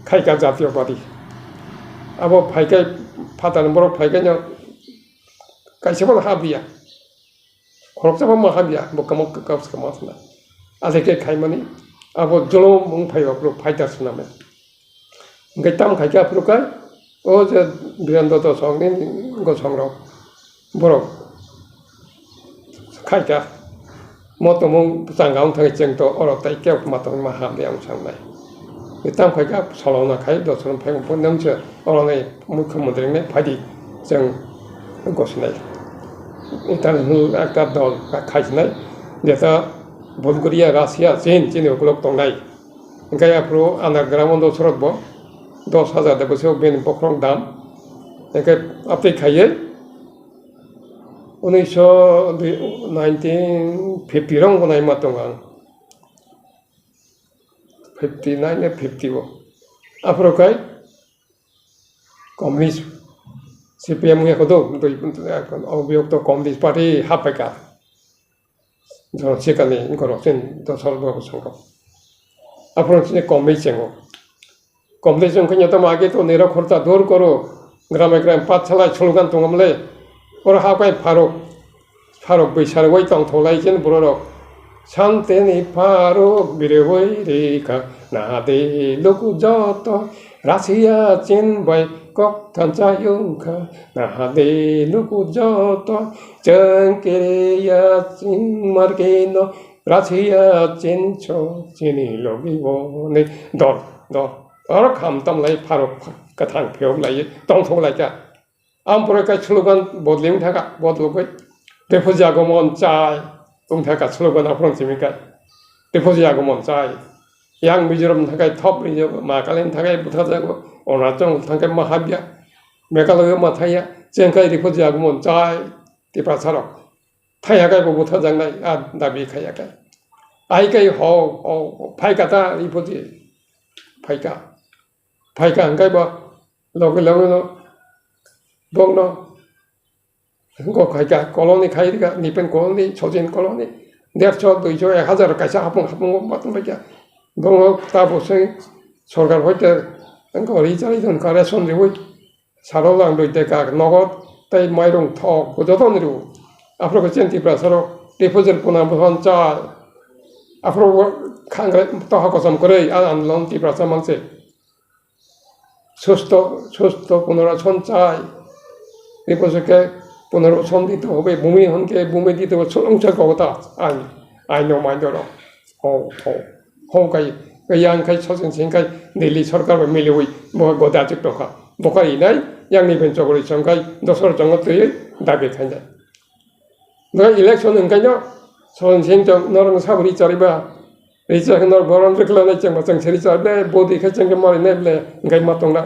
khai kha jatiyo pati. Abo phai khe phatar ni borok phai khe no kaisa bono hap ya. Khoroksa bo ma hamya, bo kamo kaus kamo thana. Asai khe khaimani, abo jolom wng phai aphuru fighter swnamya. Hingkhe tam khai khe aphuru khai, o je Birendra Dosokni gosong rok, borok khai kha. Mo tongmung changa wng thangwi chwng to oro tai khe ma tongma hamya wng sangnai. Tam khai khe solona khai Dosok phai wng phuru nang se. Oroni mukhyamantri wngnai phaidi chwng gosinai. International ekta dol kha-, khaisinai, jeta Bulgaria, Russia, Chin, chini ukulok tongnai. Hingkhe aphuru Anagramo Dosrot bo dos hajar de bwswk bini bokhorok dam. Hingkhe aptwi khaiwi unisho nineteen fifty rok wngnai ma tongo ang. Fifty nine na fifty o. Aphuru khai Communist, C P M wngya kodo, twi, obiyok to Communist Party haphaikha. Jono sikani gorok chini dosol borok songkha. Aphuru chini Communist chengo. Communist wngkha nyoto ma age to nirok khorcha dur koro. Grame grame pathsala slogan tongomle. Oro hapai pharok. Pharok bwsarwi tongthoklai chini bororok. Santeni pharok birwi rikha, nahade luku joto, Russia Chin bai kok thansa yungkha, nahade luku joto, chwng kereya Chin markeno, Russia Chin so chini logi boni dor, dor. Oro kham tamlai pharok kwthang phiyok lai tongthoklai kha. Ampore kai slogan bodli wng thaka, bodlogoi. Refugee agomon chai, wng thaka slogan aphuru simi kai. Refugee agomon chai. Yang Mizoram thakai thop rinjo, ma kalen thakai butha jago, Arunachal thakai ma habya, Meghalaya ma thaya, chengkai refugee agomon chai, Tiprasa rok. Thaya kai bo butha jangnai, a dabi khaya kai. Ai kai ho, ho, phaika ta refugee, phaika. Phaika hingkai bo, logi logi no, bongno, go khaika, colony khai rika, nipen colony, sojin colony, derso, duiso, ek hajar kaisa hapung, hapung, batung baikha. Bono tabuk se sorkar hoite wngkha ri chari don kha ration riwi salo lang dui deka nogo tei mairung thok bo joto ni rw. Aphuru khe chini Tiprasa rok refugee kuna bohon cha. Aphuru khangle toha kosom kwrwi a andolon Tiprasa mangse. Susto, susto punoruchon chai. Refugee ke punoruchon dito hobe, bhumi honke bhumi dito, chulungsa kogota ain, aino maindoro. Ho, ho, ho kai, kai yang kai sosin sing kai, Delhi sorkar bai miliwi, bo goda chik tokha. Bo kai nai, yang ni ben chokri chong kai, dosor chongo twi, dabi khainai. Nang election hwnkhe no, Soron Singh chwng norok sabo ri chariba. Ri chak norok borom rwkla nai chwngma chwng se ri char ble, bodi khe chwng khe mari nai ble, hwnkhe ma tongna.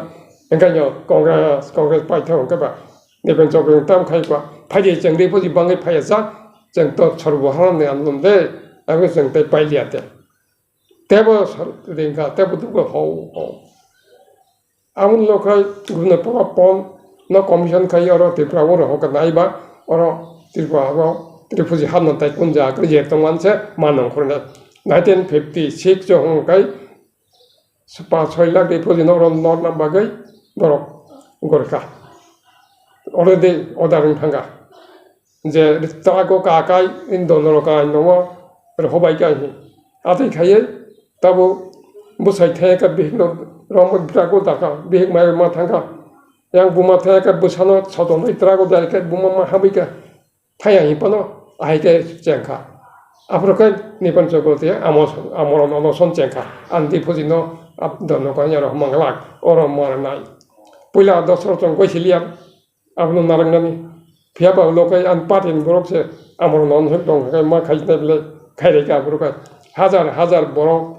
Hwnkhe no Congress, Congress paithak hwnkhe ba. Nipen chok tam khai kwa. Phaidi chwng ri puji bangwi phaiya sa, chwng to sorbo haram ni anlum de, abo chwng tei pailiya te. Tebo sor-, ringkha, tebo dukha hou, hou. Aboni ulo khai gubun pora pon no commission khai oro Tripura o rohor ka nai ba oro Tripura o refugee hapna tai kun jaga je tongman se manung khorna. Nineteen fifty six o hwn khai pa soi lakh refugee no oro norna bagwi borok gorkha. Already order wng thangkha. Je trago kakai in dono kakai nomo rohobai kai hi. Atwi khaiye tabo bwsai thaya khe bihikno romwi trago dakha, bihik mai ma thangkha. Yang buma thaya khe bwsano sodonwi trago dai khe buma ma habwi kha. Thaya hi pano ahai khe chengkha. Aphuru khe nipan chokro te amo, amo, amo son chengkha. Anti phujino ap dono kai aro manglak, oro mar nai. Puila dosor chong koi siliya. Abono narwknani. Phiya ba ulo khe ani party ni borok se amorok no hwnwi tong khe ma khaisnai belai khairikha aphuru khe hajar hajar borok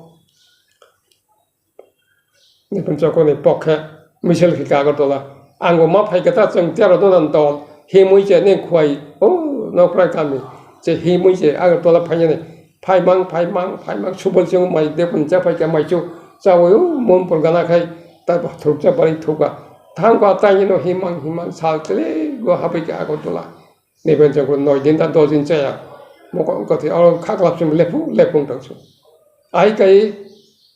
nipun chokoni pokhe misil khe Agartala. Ang bo ma phai khe ta chwng tero donan dol himwi se neng khuai o Nokrai kami se himwi se Agartala phainani. Phaimang, phaimang, phaimang, subol sing mai de pun cha phai kha mai chu. Chawi o mon por gana khai ta thuk cha bari thuk a. Thang kha tai no himang, himang sal tele go habai kha Agartala. Niben jang noi din ta dos din cha ya. Moko ko thi aro kha klap sim lepu, lepung tang su. Ai kai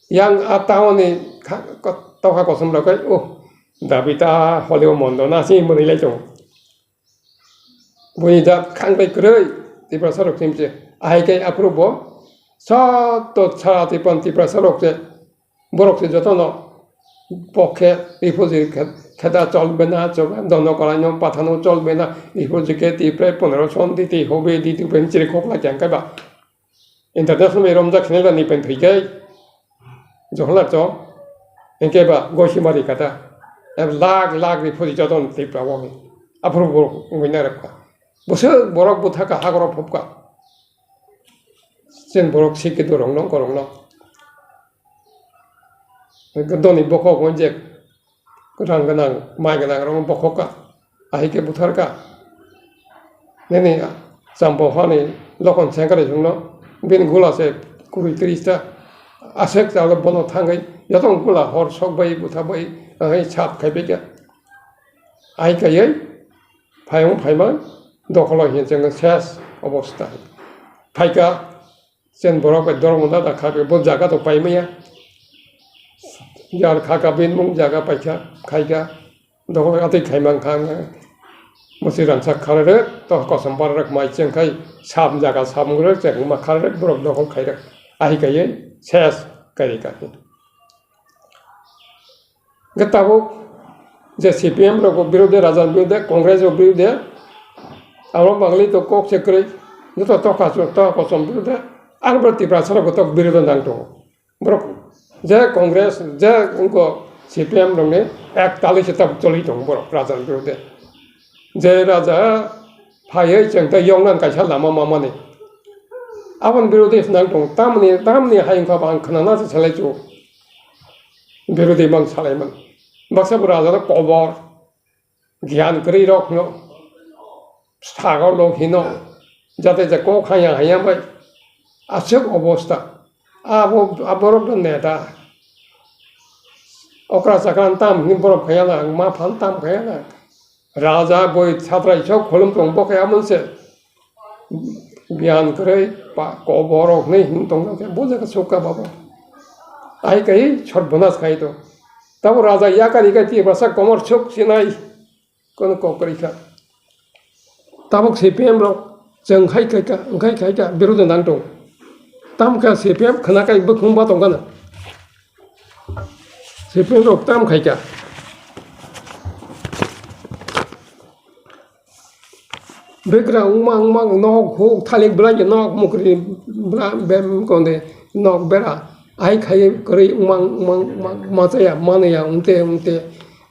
yang a town ni kha, ko, to kha kosom ra kai o. Dabi ta hole o mondo na si mani lai chong. Buini jat khangbai kwrwi Tiprasa rok simse. Ahai khe aphuru bo soto sara Tipan Tiprasa rok se borok se jotono pokhe refugee khe-, kheda chol bena chol dono kolai no pathano chol bena refugee khe Tipra pondro son diti hobe diti ben chiri khokla kyang kaiba. International mai romjak khenai ba ni pen thwi khe Jawaharlal chong, hinkhe ba Gosimari kata, em lakh lakh ni phuji joto Tripura o ni. Aphuru bo wngwi nai rok kha. Bwswk borok bwtha kha hagoro phop kha. Chwng borok sikhe dorong no, gorong no. Doni bokhok wng je Rang gwnang, mai gwnang rok bokhok kha, ahai khe buthar kha. Nini champo hani lokon sengkari chwngno, bini gula se kuri tris ta, aswk chalo bono thangwi, joto gula hor sok bai butha bai, ahai sap khai bai kha. Ahai kaiwi phaiyung phaima dokholo hiya chwng ses obostha. Phaikha, Chen borok bai dormo da da kha, bo jaga to pai maya. Yar kha ka bin mung jaga pai kha, khai kha. Dohor atwi khai mang kha ang. Musi rangsa kha re, to kosom bar rok mai cheng khai, sam jaga sam gre, cheng ma kha re, borok dohor khai re. Ahi kai ses kai ka. Hwnkhe tabuk je C P M rok bo birodhe, raja ni birodhe, Congress rok birodhe, abo bagwi to kok se kwrwi, joto tokha chwng, tokha kosom birodhe, ang bo Tiprasa rok bo tok birodhe nang tongo. Borok je Congress, je wngkho C P M rok ni ek tali se tabuk choli tongo borok raja ni birodhe. Je raja phaiwi chwng tei yoknani kaisa lama mamani. Aboni birodhe se nang tongo, tamni, tamni hayung kha bo ang khwnana se salai chu. Birodhi mang salaiman. Baksa bo raja no kobor, giyan kwrwi rok no, sagor no hino, jate je kok haya haya bai. Aswk obostha. Abo, aborok no neta. Okra chakra tam hini borok khaya na, ma phan tam khaya na. Raja boi satrai sok khulum tong bo khe amon se. Giyan kwrwi pa, kobor rok ni hin tong khe bo jaga sukha babo. Ai kai sorbonas khai to. Tabo raja yakari kai Tiprasa komor suk sinai. Kono kok kwrwi kha. Tabuk C P M rok chwng khai khai kha, wngkhai khai kha, birodhi nang tongo. Tam kha C P M khna kai bwkhwng ba tong khana. C P M rok tam khai kha. Begra wngma wngma nok huk thalik belai nok mukri bla bem konde nok bera. Ai khai kwrwi wngma wngma wngma machaya manaya wngte wngte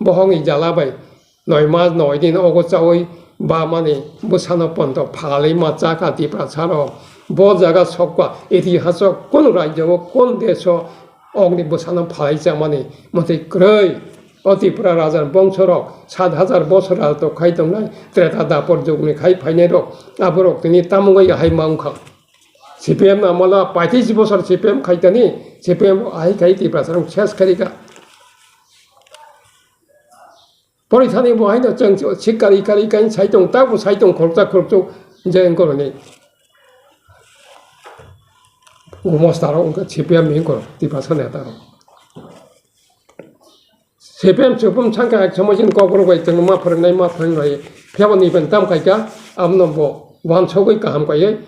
bohongni jala bai. Noi mas noi din ogo chawi ba mani bwsano pondo phalwi ma cha kha Tiprasa rok. Bo jaga sokba itihas o kun rajyo o kun desh o ogni bwsano phalwi cha mani mwtwi kwrwi. O Tripura raja ni bongso rok sat hajar bosor raj tok khai tongnai Treta Dapor jug ni khai phainai rok aborok tini tamo wngya hai ma wngkha. C P M amala paitris bosor C P M khai tani C P M ahai khai Tiprasa rok ses khai rika. Porithani bo haino chwng sikari kari kain saitung, tabo saitung khoroksa khoroksa je wngkoroni. Gumos taro wngkha C P M ni wngkor, Tiprasa neta rok. C P M chupum sangkha ek somoi chini kokborok bai chwngno ma phwrwngnai, ma phwrwng bai phiyaba ni pen tam khaika, abono bo wansogwi kaham kaiwi.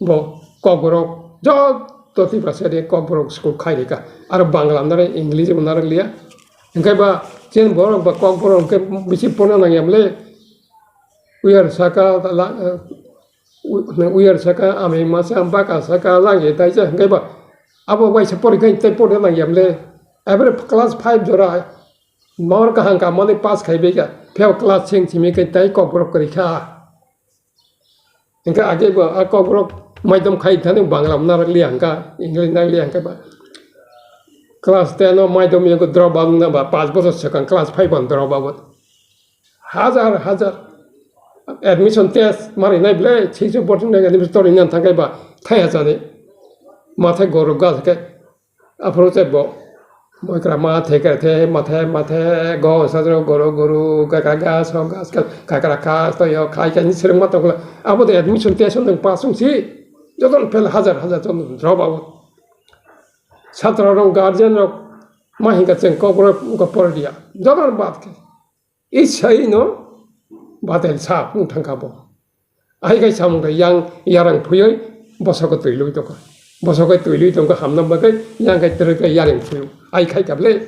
Bo kokborok joto Tiprasa de kokborok school khai rika. Aro Bangla nare English bo narwk liya. Hingke ba chini borok ba kokborok hingke bisi porna nangya mole. Uyar saka la, u-, uyar saka ami masa baka saka langi taisa hingke ba abo waisa pori kai tai porna nangya mole. Every class five jora mor kaham ka mani pass khai beka. Pheo class sing simi kai tai kokborok kori kha. Hingke age bo a kokborok maidom khai thani Bangla narwk liya hingka, English narwk liya hingke ba class ten o maidom yago drop out wngna ba, panch bochor swkang class five o drop out. Hajar hajar admission test mari nai ble, six fourteen admission tori nan thangkai ba, thai hachani. Mathai gorok gas ke. Aphuru se bo, moi kra ma the kra the, ma the, ma the, go sa jro goro goro, ga kra ga so ga ska, ka kra ka to yo, khai khai ni srwng ma tokla. Abo de admission test nang pass wng si, joton fail hajar hajar jon drop out. Chatra rok, guardian rok, ma hinka cheng kokro ko por dia. Joton bad ke. Isai no batel sa phung thangkha bo. Ahai khai samung khai yang yarang phuyoi bosoko twi lui tongkha. Bosoko twi lui tongkha hamna bagwi yang khai twrwk khai yarang phuyo. Ai khai kable.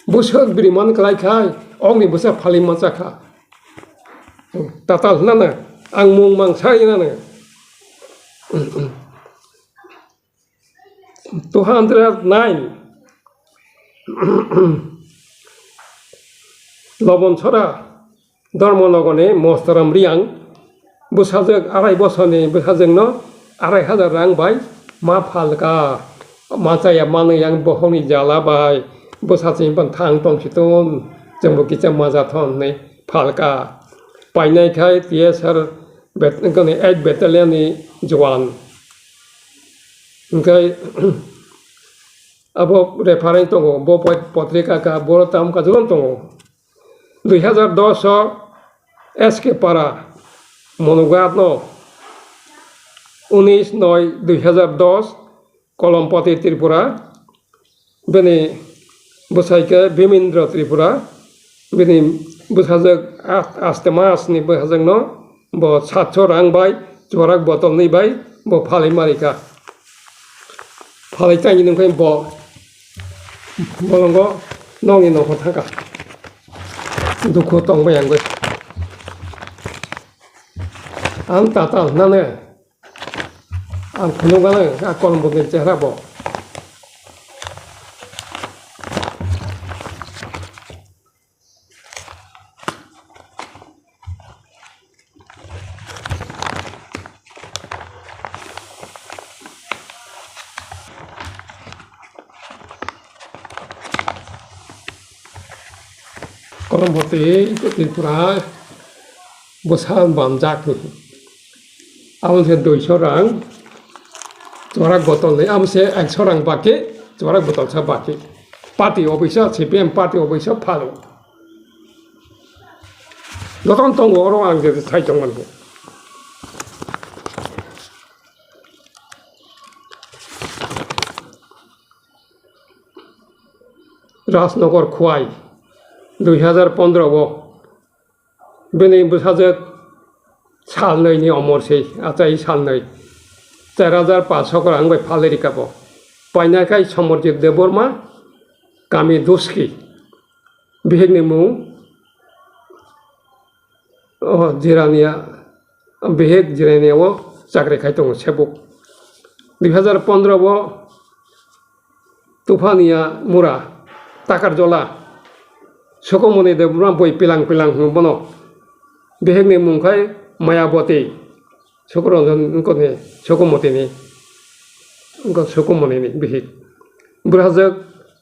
Buswk biri man klai khai, ongni bwsa phali mancha kha. Tatal hnana, ang mung mang sai nana. Two hundred nine. Lobon Sora Dharmanagorni Mostaram Riang bwsajwk arai bosorni bwsajwkno arai hajar rang bai ma phalka. Machaya manwi ang bohongni jala bai bwsajwkni thang tongsiton chwngbo kisa majathon hwnwi phalka. Painai khai T S R bet-, wngkha ni eight battalion ni juan. Hingke abo reference tongo, bo pot-, potrika ka, boro tam kajulon tongo. Dui hajar dos o S K Para monogat no, unis noi dui hajar dos, Kolompati Tripura, bini bwsai khe Bimindra Tripura, bini bwsajwk a-, aste masni bwsajwkno bo satso rang bai chubarak botol nwi bai bo phalwi ma rikha. Phalwi tangwi nungkhe bo bolongo nokni nokho thangkha. Dukhu tongbai ang bai. Ang tata nane. Ang phunukgano a kolom bwtwi chehra bo. Kolom bwtwi Tripura bwsa bamjak. Abo se duiso rang, chubarak botol ni, abo se ekso rang baki, chubarak botol sa baki. Party office o, C P M party office o phalo. Jotono tongo oro ang je sai tongmani. Rajnagar Khowai, dui hazar pondro o bini bwsajwk salnwi ni omor se, achai salnwi, char hajar panch sho kwrang bai phalwi rikha bo. Painai khai Samarjit Debbarma, kami Duski, bihik ni mung o Jirania, bihik Jirania o chakri khai tongo sebuk. Dui hazar pondro o Tuphania Mura, Takarjola, Sukumoni Debbarma boi pilang pilang hwnwi bono. Bihikni mung khai Mayaboti, Sukuranjan wngkoni, Sukumoti ni, wngkha Sukumoni ni bihik. Bwrajwk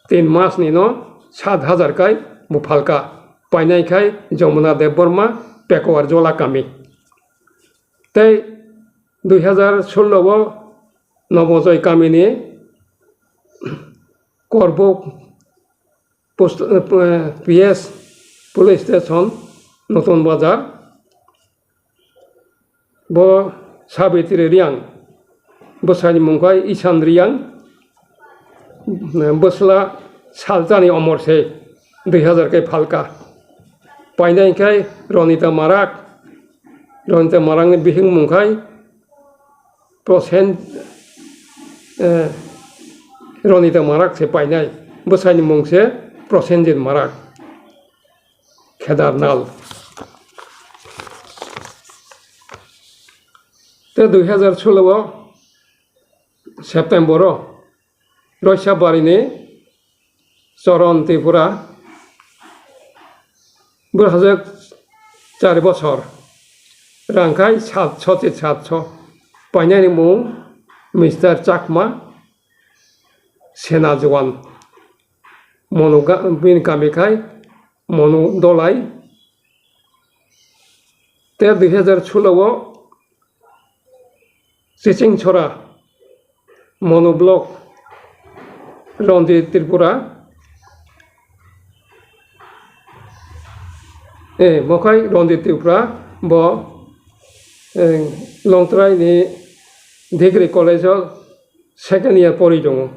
tin mas ni no sat hajar kai buphalka, painai khai Jamuna Debbarma, Pekowar Jola kami. Tei dui hazar solo o Nobojoy kamini Korbuk post, eh, P S Police Station, Notun Bazar, bo Sabitri Riang, bwsani mung khai Isan Riang, bwsla salchani omor se dui hazar kai phalka. Painai khai Ronita Marak, Ronita Marakni bihik mung khai Prosen, eh, Ronita Marak se painai, bwsani mung se Prosenjit Marak, Khedarnal. Te dui hazar solo o September o Roisabari ni Choron Tripura, bwrajwk char bosor, rang khai sat sho se sat sho, painani mung Mister Chakma, Sena Jowan, Monu ga-, bini kami khai Monu Dolai, te dui hazar solo o Chiching Chora, Monu Block, Ronjit Tripura, eh, mokhai Ronjit Tripura, bo, eh, Longtrai ni Degree College o second year pori tongo.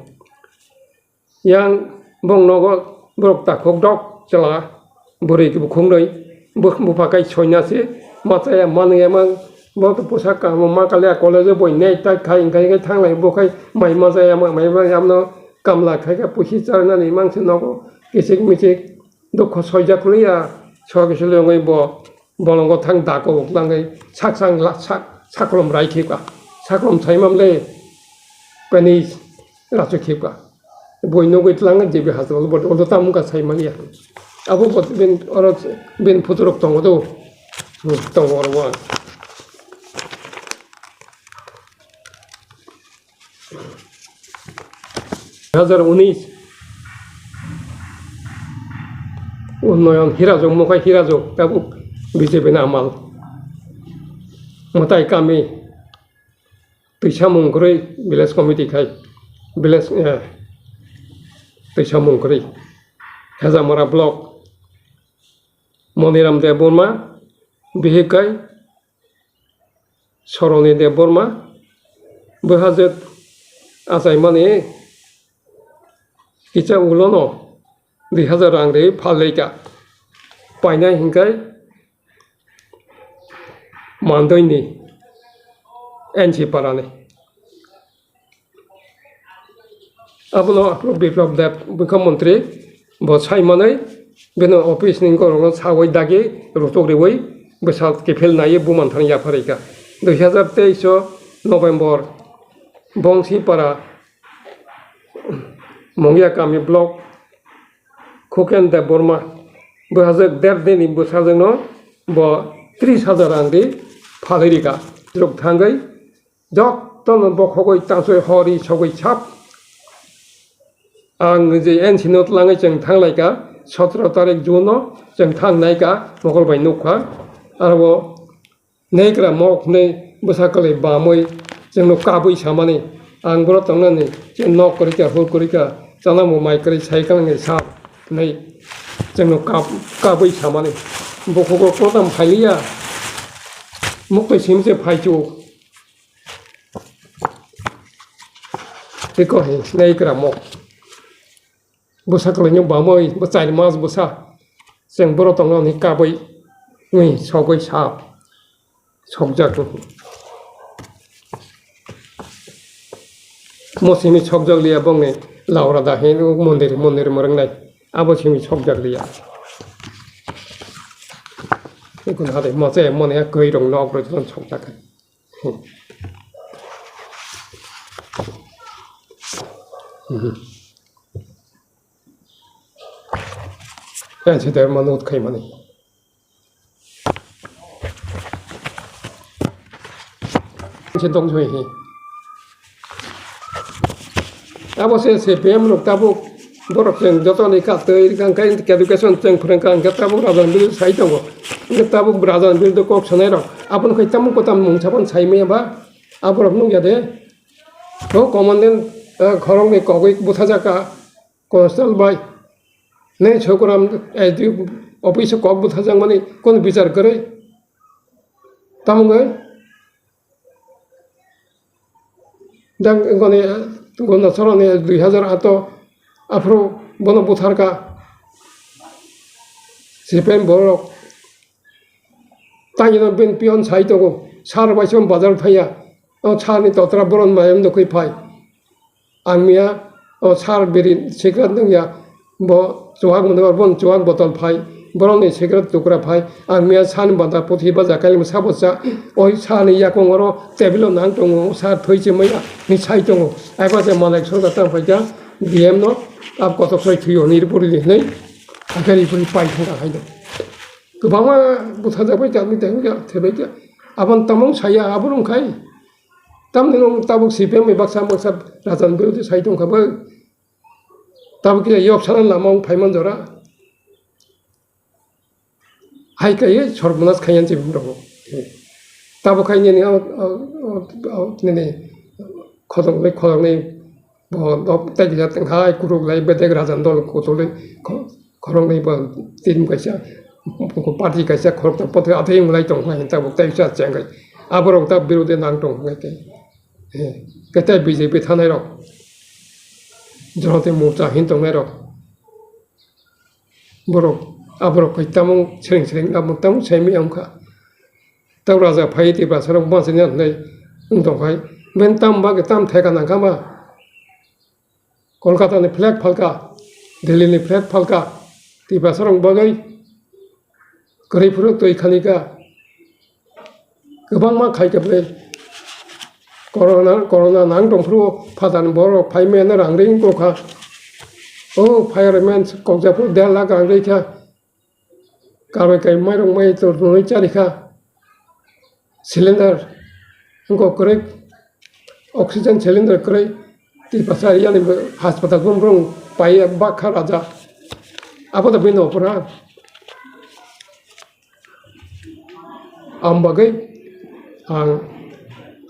Yang bong nogo borok takhuk dok chwla bwrwi bukhuk nwi bupha kai soina se machaya manwi emang bo to posa kaham ma kaliya college o boi nai tai khai hwnkhe hwnkhe thanglai bo khai mai machaya ma mai mano kamla khai khe puisi charnani mangse nogo kichik michik dukho soijak liya sogwi sogwi wngwi bo bolongo thang dago uklangwi sak sang la sak saklom rai khibka saklom saimamle pani rachu khibka. Boi nugwi tlang J B Hasrol bo olo tamo wngkha sai manya. Abo bo ben oro ben photo rok tongo do. Hmm, tongo oro bo. Dui hazar unis Unnoyon Hirajok, Mokhai Hirajok, tabuk B J P ni amal. Mwtai kami Twisamung kwrwi village committee khai village, eh, twisamung kwrwi Hezamara block Moniram Debbarma bihik khai Soroni Debbarma bwhajwk achaimani kisa ulono dui hazar rang rwi phalrika painai hinkhai Mandoini N C parani. Abono Biplab Deb mukhyamantri bo sai manwi bini office ni borokno sawi dagi rutuk riwi bwsal kiphil naiwi bumanthani yapharikha. Dui hazar teis o November Bongsipara Mongya kami block Khuken Debbarma bwsajwk der dini bwsajwkno bo tris hajar rang di phalwi rika. Rok thangwi jotono bokhogwi tansoi hori sogwi sap. Ang je N C no twlangwi chwng thanglaika, sotro tarik June no chwng thangnaika, mokol bai nukha. Aro Nekra mok hwnwi bwsa kwlwi bamwi chwngno kabwi samani, ang boro tongnani, chwng nok kwrwi kha, hur kwrwi kha, chanamo mai kwrwi sai kwlangni sa hwnwi chwngno kab-, kabwi samani. Bukhugo kotam phailiya, muktwi simi se phaichu. Tei kok hwnwi nekra mok. Bwsa kwlaino bamwi, bo char mas bwsa. Chwng borok tongna hwnwi kabwi, wngwi sogwi sa, sokjak. Mo simi sokjak liya bongni laura da hin mondir, mondir mwrwngnai. Abo simi sokjak liya. Ikun hade mo che mone kwrwi rong nok roi ton sokjak. Yang si der manut khai mani. Si dong jui hi. Abo se C P M rok tabuk borok chwng joto ni ka twi rwkha, hwnkhe education chwng phwrwngkha, hwnkhe tabuk rajan bwrwi sai tongo. Hwnkhe tabuk rajan bwrwi kok sanai rok. Aboni khai tamo kwtam mung saban sai maya ba? Aborok nukya de. O commandant, eh, khoroknwi kogwi bwthajak kha, constable bai. Nini Sokuram S D O office o kok bwthajakmani kunu bichar kwrwi? Tamo wngwi? Dang goni, eh, Gonda Soroni dui hazar ato aphuru bono butharkha. C P M borok. Tangino bini pion sai tongo, sar bai se bazar thaya. O sar ni totra boron mayam dokui phai. Ang miya, o sar biri cigarette nungya, bo chuwak mwnwi, bon chuwak botol phai. Borok ni cigarette tukra phai. Ang miya sani banda puthi baja kailima sabo cha. Oi sani yakung oro table o nang tongo, sar thoi se maya ni sai tongo. Ai ba se malai sorkar tang phai kha, D M no, ab kotok soi thwi o nir puri di hnai. Agari puri pai thang hai do. Kwbangma bwthajak bai tangwi tangwi kha, thaibai kha. Aboni tamo wng saya, abo wng khai. Tamni nwng tabuk C P M bai baksa baksa rajan birodhi sai tong kha bai. Tabuk khe yok sana lama wng phai man jora. Hai kaiwi sorbonas khai yan se bumrok. Tabuk khai nini o, o, o, o, nini khodok bai khodok ni Bo, bo tei kisa tongkhai, kuruklai, bedek rajan dol kutulwi, kho-, khoroknwi bo team kaisa, party kaisa, khoroktham, pothwi atwi wnglai tongkha, hinta bo tei kisa chengkhe. Aborok ta birodhi nang tongkha khe. Eh, khe tei B J P thanai rok, Janata Morcha hin tongnai rok, borok, aborok kai tamo sereng sereng, abo tamo semi wngkha. Tei raja phai Tiprasa rok bachina hinwi wng tongkhai. Bini tam bagwi tam theka nangkha ba? Kolkata ni flag phalka, Delhi ni flag phalka, Tiprasa rok bagwi kwrwi phuru twi khalikha. Kwbangma khaikha ble. Corona, corona nang tong phuru phatar ni borok phai maya no rang ring kokha. O fireman kokjak phuru der lakh rang rikha. Karwi kai mairok mai to rwnwi charikha. Cylinder wngkok kwrwi, oxygen cylinder kwrwi. Tiprasa area ni bo hospital phung phung pai bakha raja. Abo to bini opora. Ang bagwi ang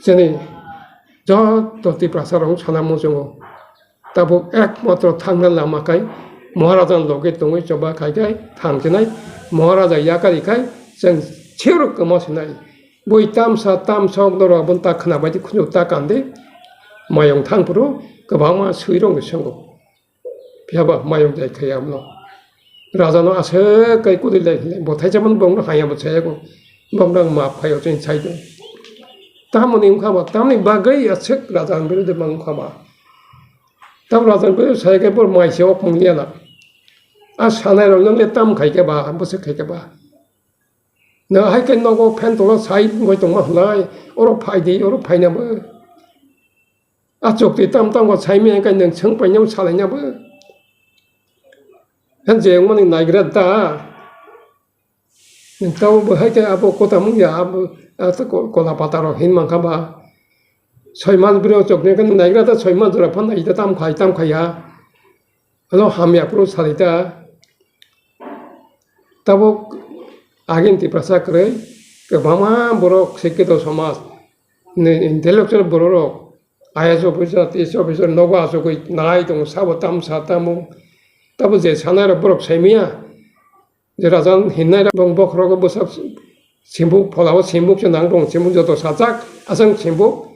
chini joto Tiprasa rok sana muchungo. Tabuk ekmatro thangna lama khe Maharaja ni loge tongwi choba khai khe thang sinai, Maharaja yakari khai chwng sirok kwma sinai. Bui tamsa tamsok norok abono ta khwna bai di khunju ta kandi mayung thang phuru kwbangma swi rok ni swngo. Phiya ba mayung jai khai abono. Raja no aswk kai kudui lai hinlai bo thaisa man bongno haya bo chaya ko. Bongno ang map khai o chini sai do. Tamoni wngkha ba, tamni bagwi aswk raja ni birude mang wngkha ba. Tam rajan bai sai khe bo mai se ok mung liya na. A sanai rok nang le tam khai khe ba, bo se khai khe ba. Na hai khe nogo phen tola sai wngwi tongma hwnlai, oro phai di, oro phai na bo. A chukti tam tam go sai me khe nang swng pai na bo salai na bo. Hen je wngmani naigra da. Nwng tabuk bo hai khe abo kota mung ya, abo, ah, ta ko-, kola pata rok hin mankha ba. Soi mas bwrwi o choknai khe naigra ta soi mas jora phan nai ta tam khai, tam khai ya. Ano hamya phuru sari ta. Tabuk agin Tiprasa kwrwi kwbangma borok sikkhito somaj ni intellectual borok rok I A S officer, T S officer nogo achugwi nai tongo sabo tam sa tamo. Tabuk je sanai rok borok sai manya. Je raja hinnai rok bokhorogo bwsak simbuk, pholao simbuk se nang tong, simbuk joto sajak, aswk simbuk,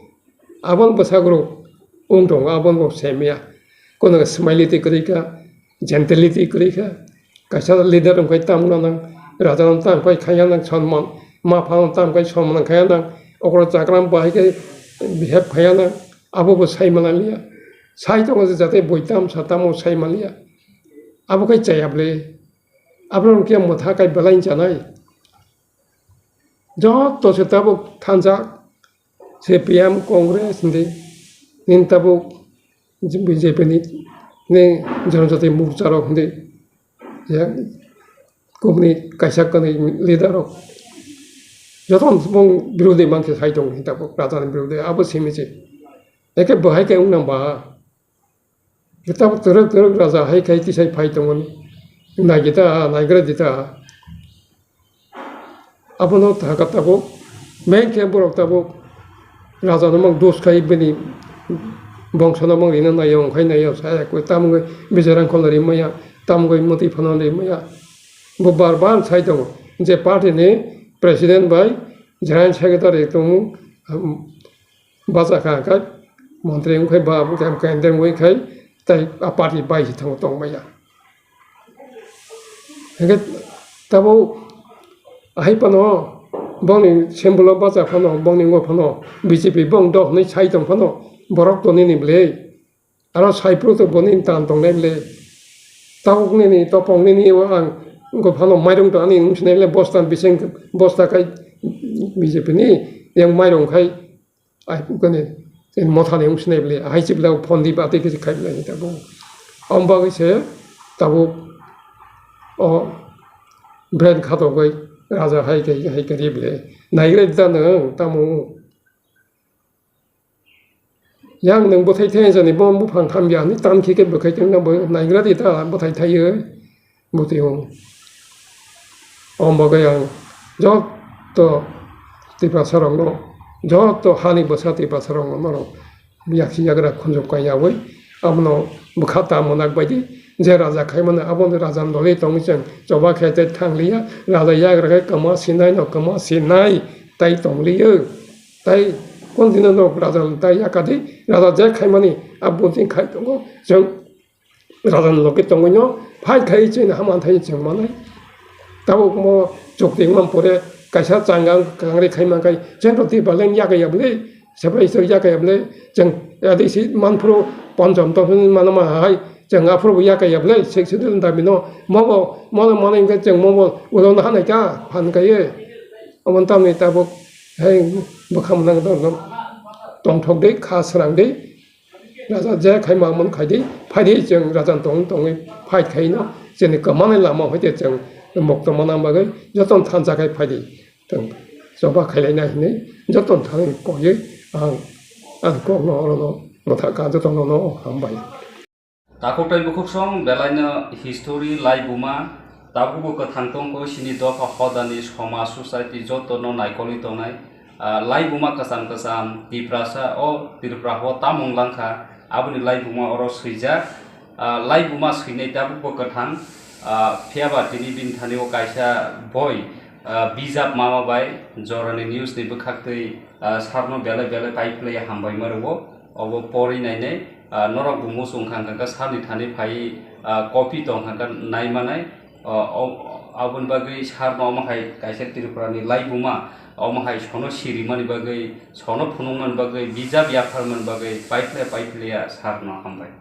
aboni bwsakro wng tongo, aboni bo semiya. Kono smiley twi kwrwi kha, gentility kwrwi kha. Kaisa leader wngkhe tamo nang, raja no tamo khe khaiya nang, sonman, ma pha no tamo khe sonman khaiya nang, okra chakra bahai khe behave khaiya nang, abo bo sai manliya. Sai tongo je jate boi tam sa tamo sai manliya. Abo khe chaya bwle. Abo rok khe mwtha kai belai chanai. Joto se tabuk thansa, C P M, Congress hindi, nini tabuk B J P ni, ni Janajati Morcha rok hindi, ya, kubuni kaisa kanwi leader rok. Joto bong birodhi mankhe sai tongo hindi tabuk raja ni birodhi, abo simi se. Eke bahai khe wng nang ba. Kitab twrwk twrwk raja hai khai tisai phai tongmani. Nai kita, naigra dita. Abono thaka tabuk, main khe borok tabuk raja no mang dos khai bini bongso no mang rina naiyo, wngkhai naiyo, saya koi tamungoi bijarang kholo rimaya, tamungoi moti phano rimaya. Bo bar bar sai tongo je party ni president bai joint secretary tongmung, bacha kha khe montri wngkhai ba kendra wngkhai tei a party bai se thango tongmaya. Hingkhe tabuk hai phano bongni symbol o bacha phano bongni wngwi phano B J P bong dok hwnwi sai tong phano borok tonini bwlwi aro sai phuru to boni tan tongnai bwlwi tabuk nini topong nini o ang wngkha phano mairung to ani wngsinai bwlwi bosta bising bosta khai B J P ni yang mairung khai. Ai, kani, motha ni wngsinai bwle, hai se bwle phone di batwi khe khai bwle ni tabuk. Om bagwi se tabuk o brain khatogwi raja hai khe, hai khe ri bwle. Naigra da nwng tamo. Yang nwng bwthai thai jani bo buphang hamya hinwi tam khe khe bwkhai tongna bo naigra di ta bwthai thaiwi. Bwtwi hwn. Om bagwi ang joto Tiprasarokno, joto hani bwsa Tiprasarokno norok yaksi yagra khunjwk kaiyaui abono bwkha ta mwnak baidi je raja khaimano abono raja ni dole tongwi chwng choba khe tei thangliya, raja yagra khe kwma sinai no kwma sinai tai tongliyo. Tai kon dino no raja ni tai yakadi raja je khaimani abo bwtwi khai tongo chwng. Raja ni loge tongwi no fight khai chini haman thai chwng manai. Tabuk mo chukti wngma pore kaisa changa kangri khai mankai chwng rok twi baleng yakaya bwle, sepai se yakaya bwle, chwng adisi manphuru ponchom tong manama hai chwng aphuru bo yakaya bwle, sik sik dami no mobo mono manai hwnkhe chwng mobo ulo no hanai ta phan kaiye. Omo tamni tabuk hai bwkham nang tongthok de kha srang de. Raja je khai ma mon khai di, phai di chwng raja tong tongwi fight khai no, chini kwmani lama hoite chwng mokto mana bagwi joto thansa khai phai di. Chwng choba khailai na hinwi joto thangwi koiwi ang, ang kok no oro no mwthaka joto no no hambai. Takhuk tei bukhuk song belai no history lai buma. Tabukbo kwthang tongkho chini dopha hodani somaj society jotono naikolwi tongnai, ah, laibuma kwcham kwcham Tiprasa o Tripura o tamung langkha, aboni laibuma oro swijak, ah, laibuma swinai tabukbo kwthang, ah, phiyaba tini bini thani o kaisa boi, ah, bijap mama bai jorani news ni bwkhaktwi, ah, sarno belai belai paiphlaiya hambai ma rwo. Obo porwi nainai, ah, norok bo muchung kha, hwnkha khe sarni thani phaiwi, ah, copy tong kha, hwnkha nai manai. Ah, o-, aboni bagwi sarno omo hai kaisa Tripura ni laibuma, omo hai sono sirimani bagwi, sono phunukmani bagwi, bijap yapharmani bagwi, paiphlaiya, paiphlaiya sarno hambai.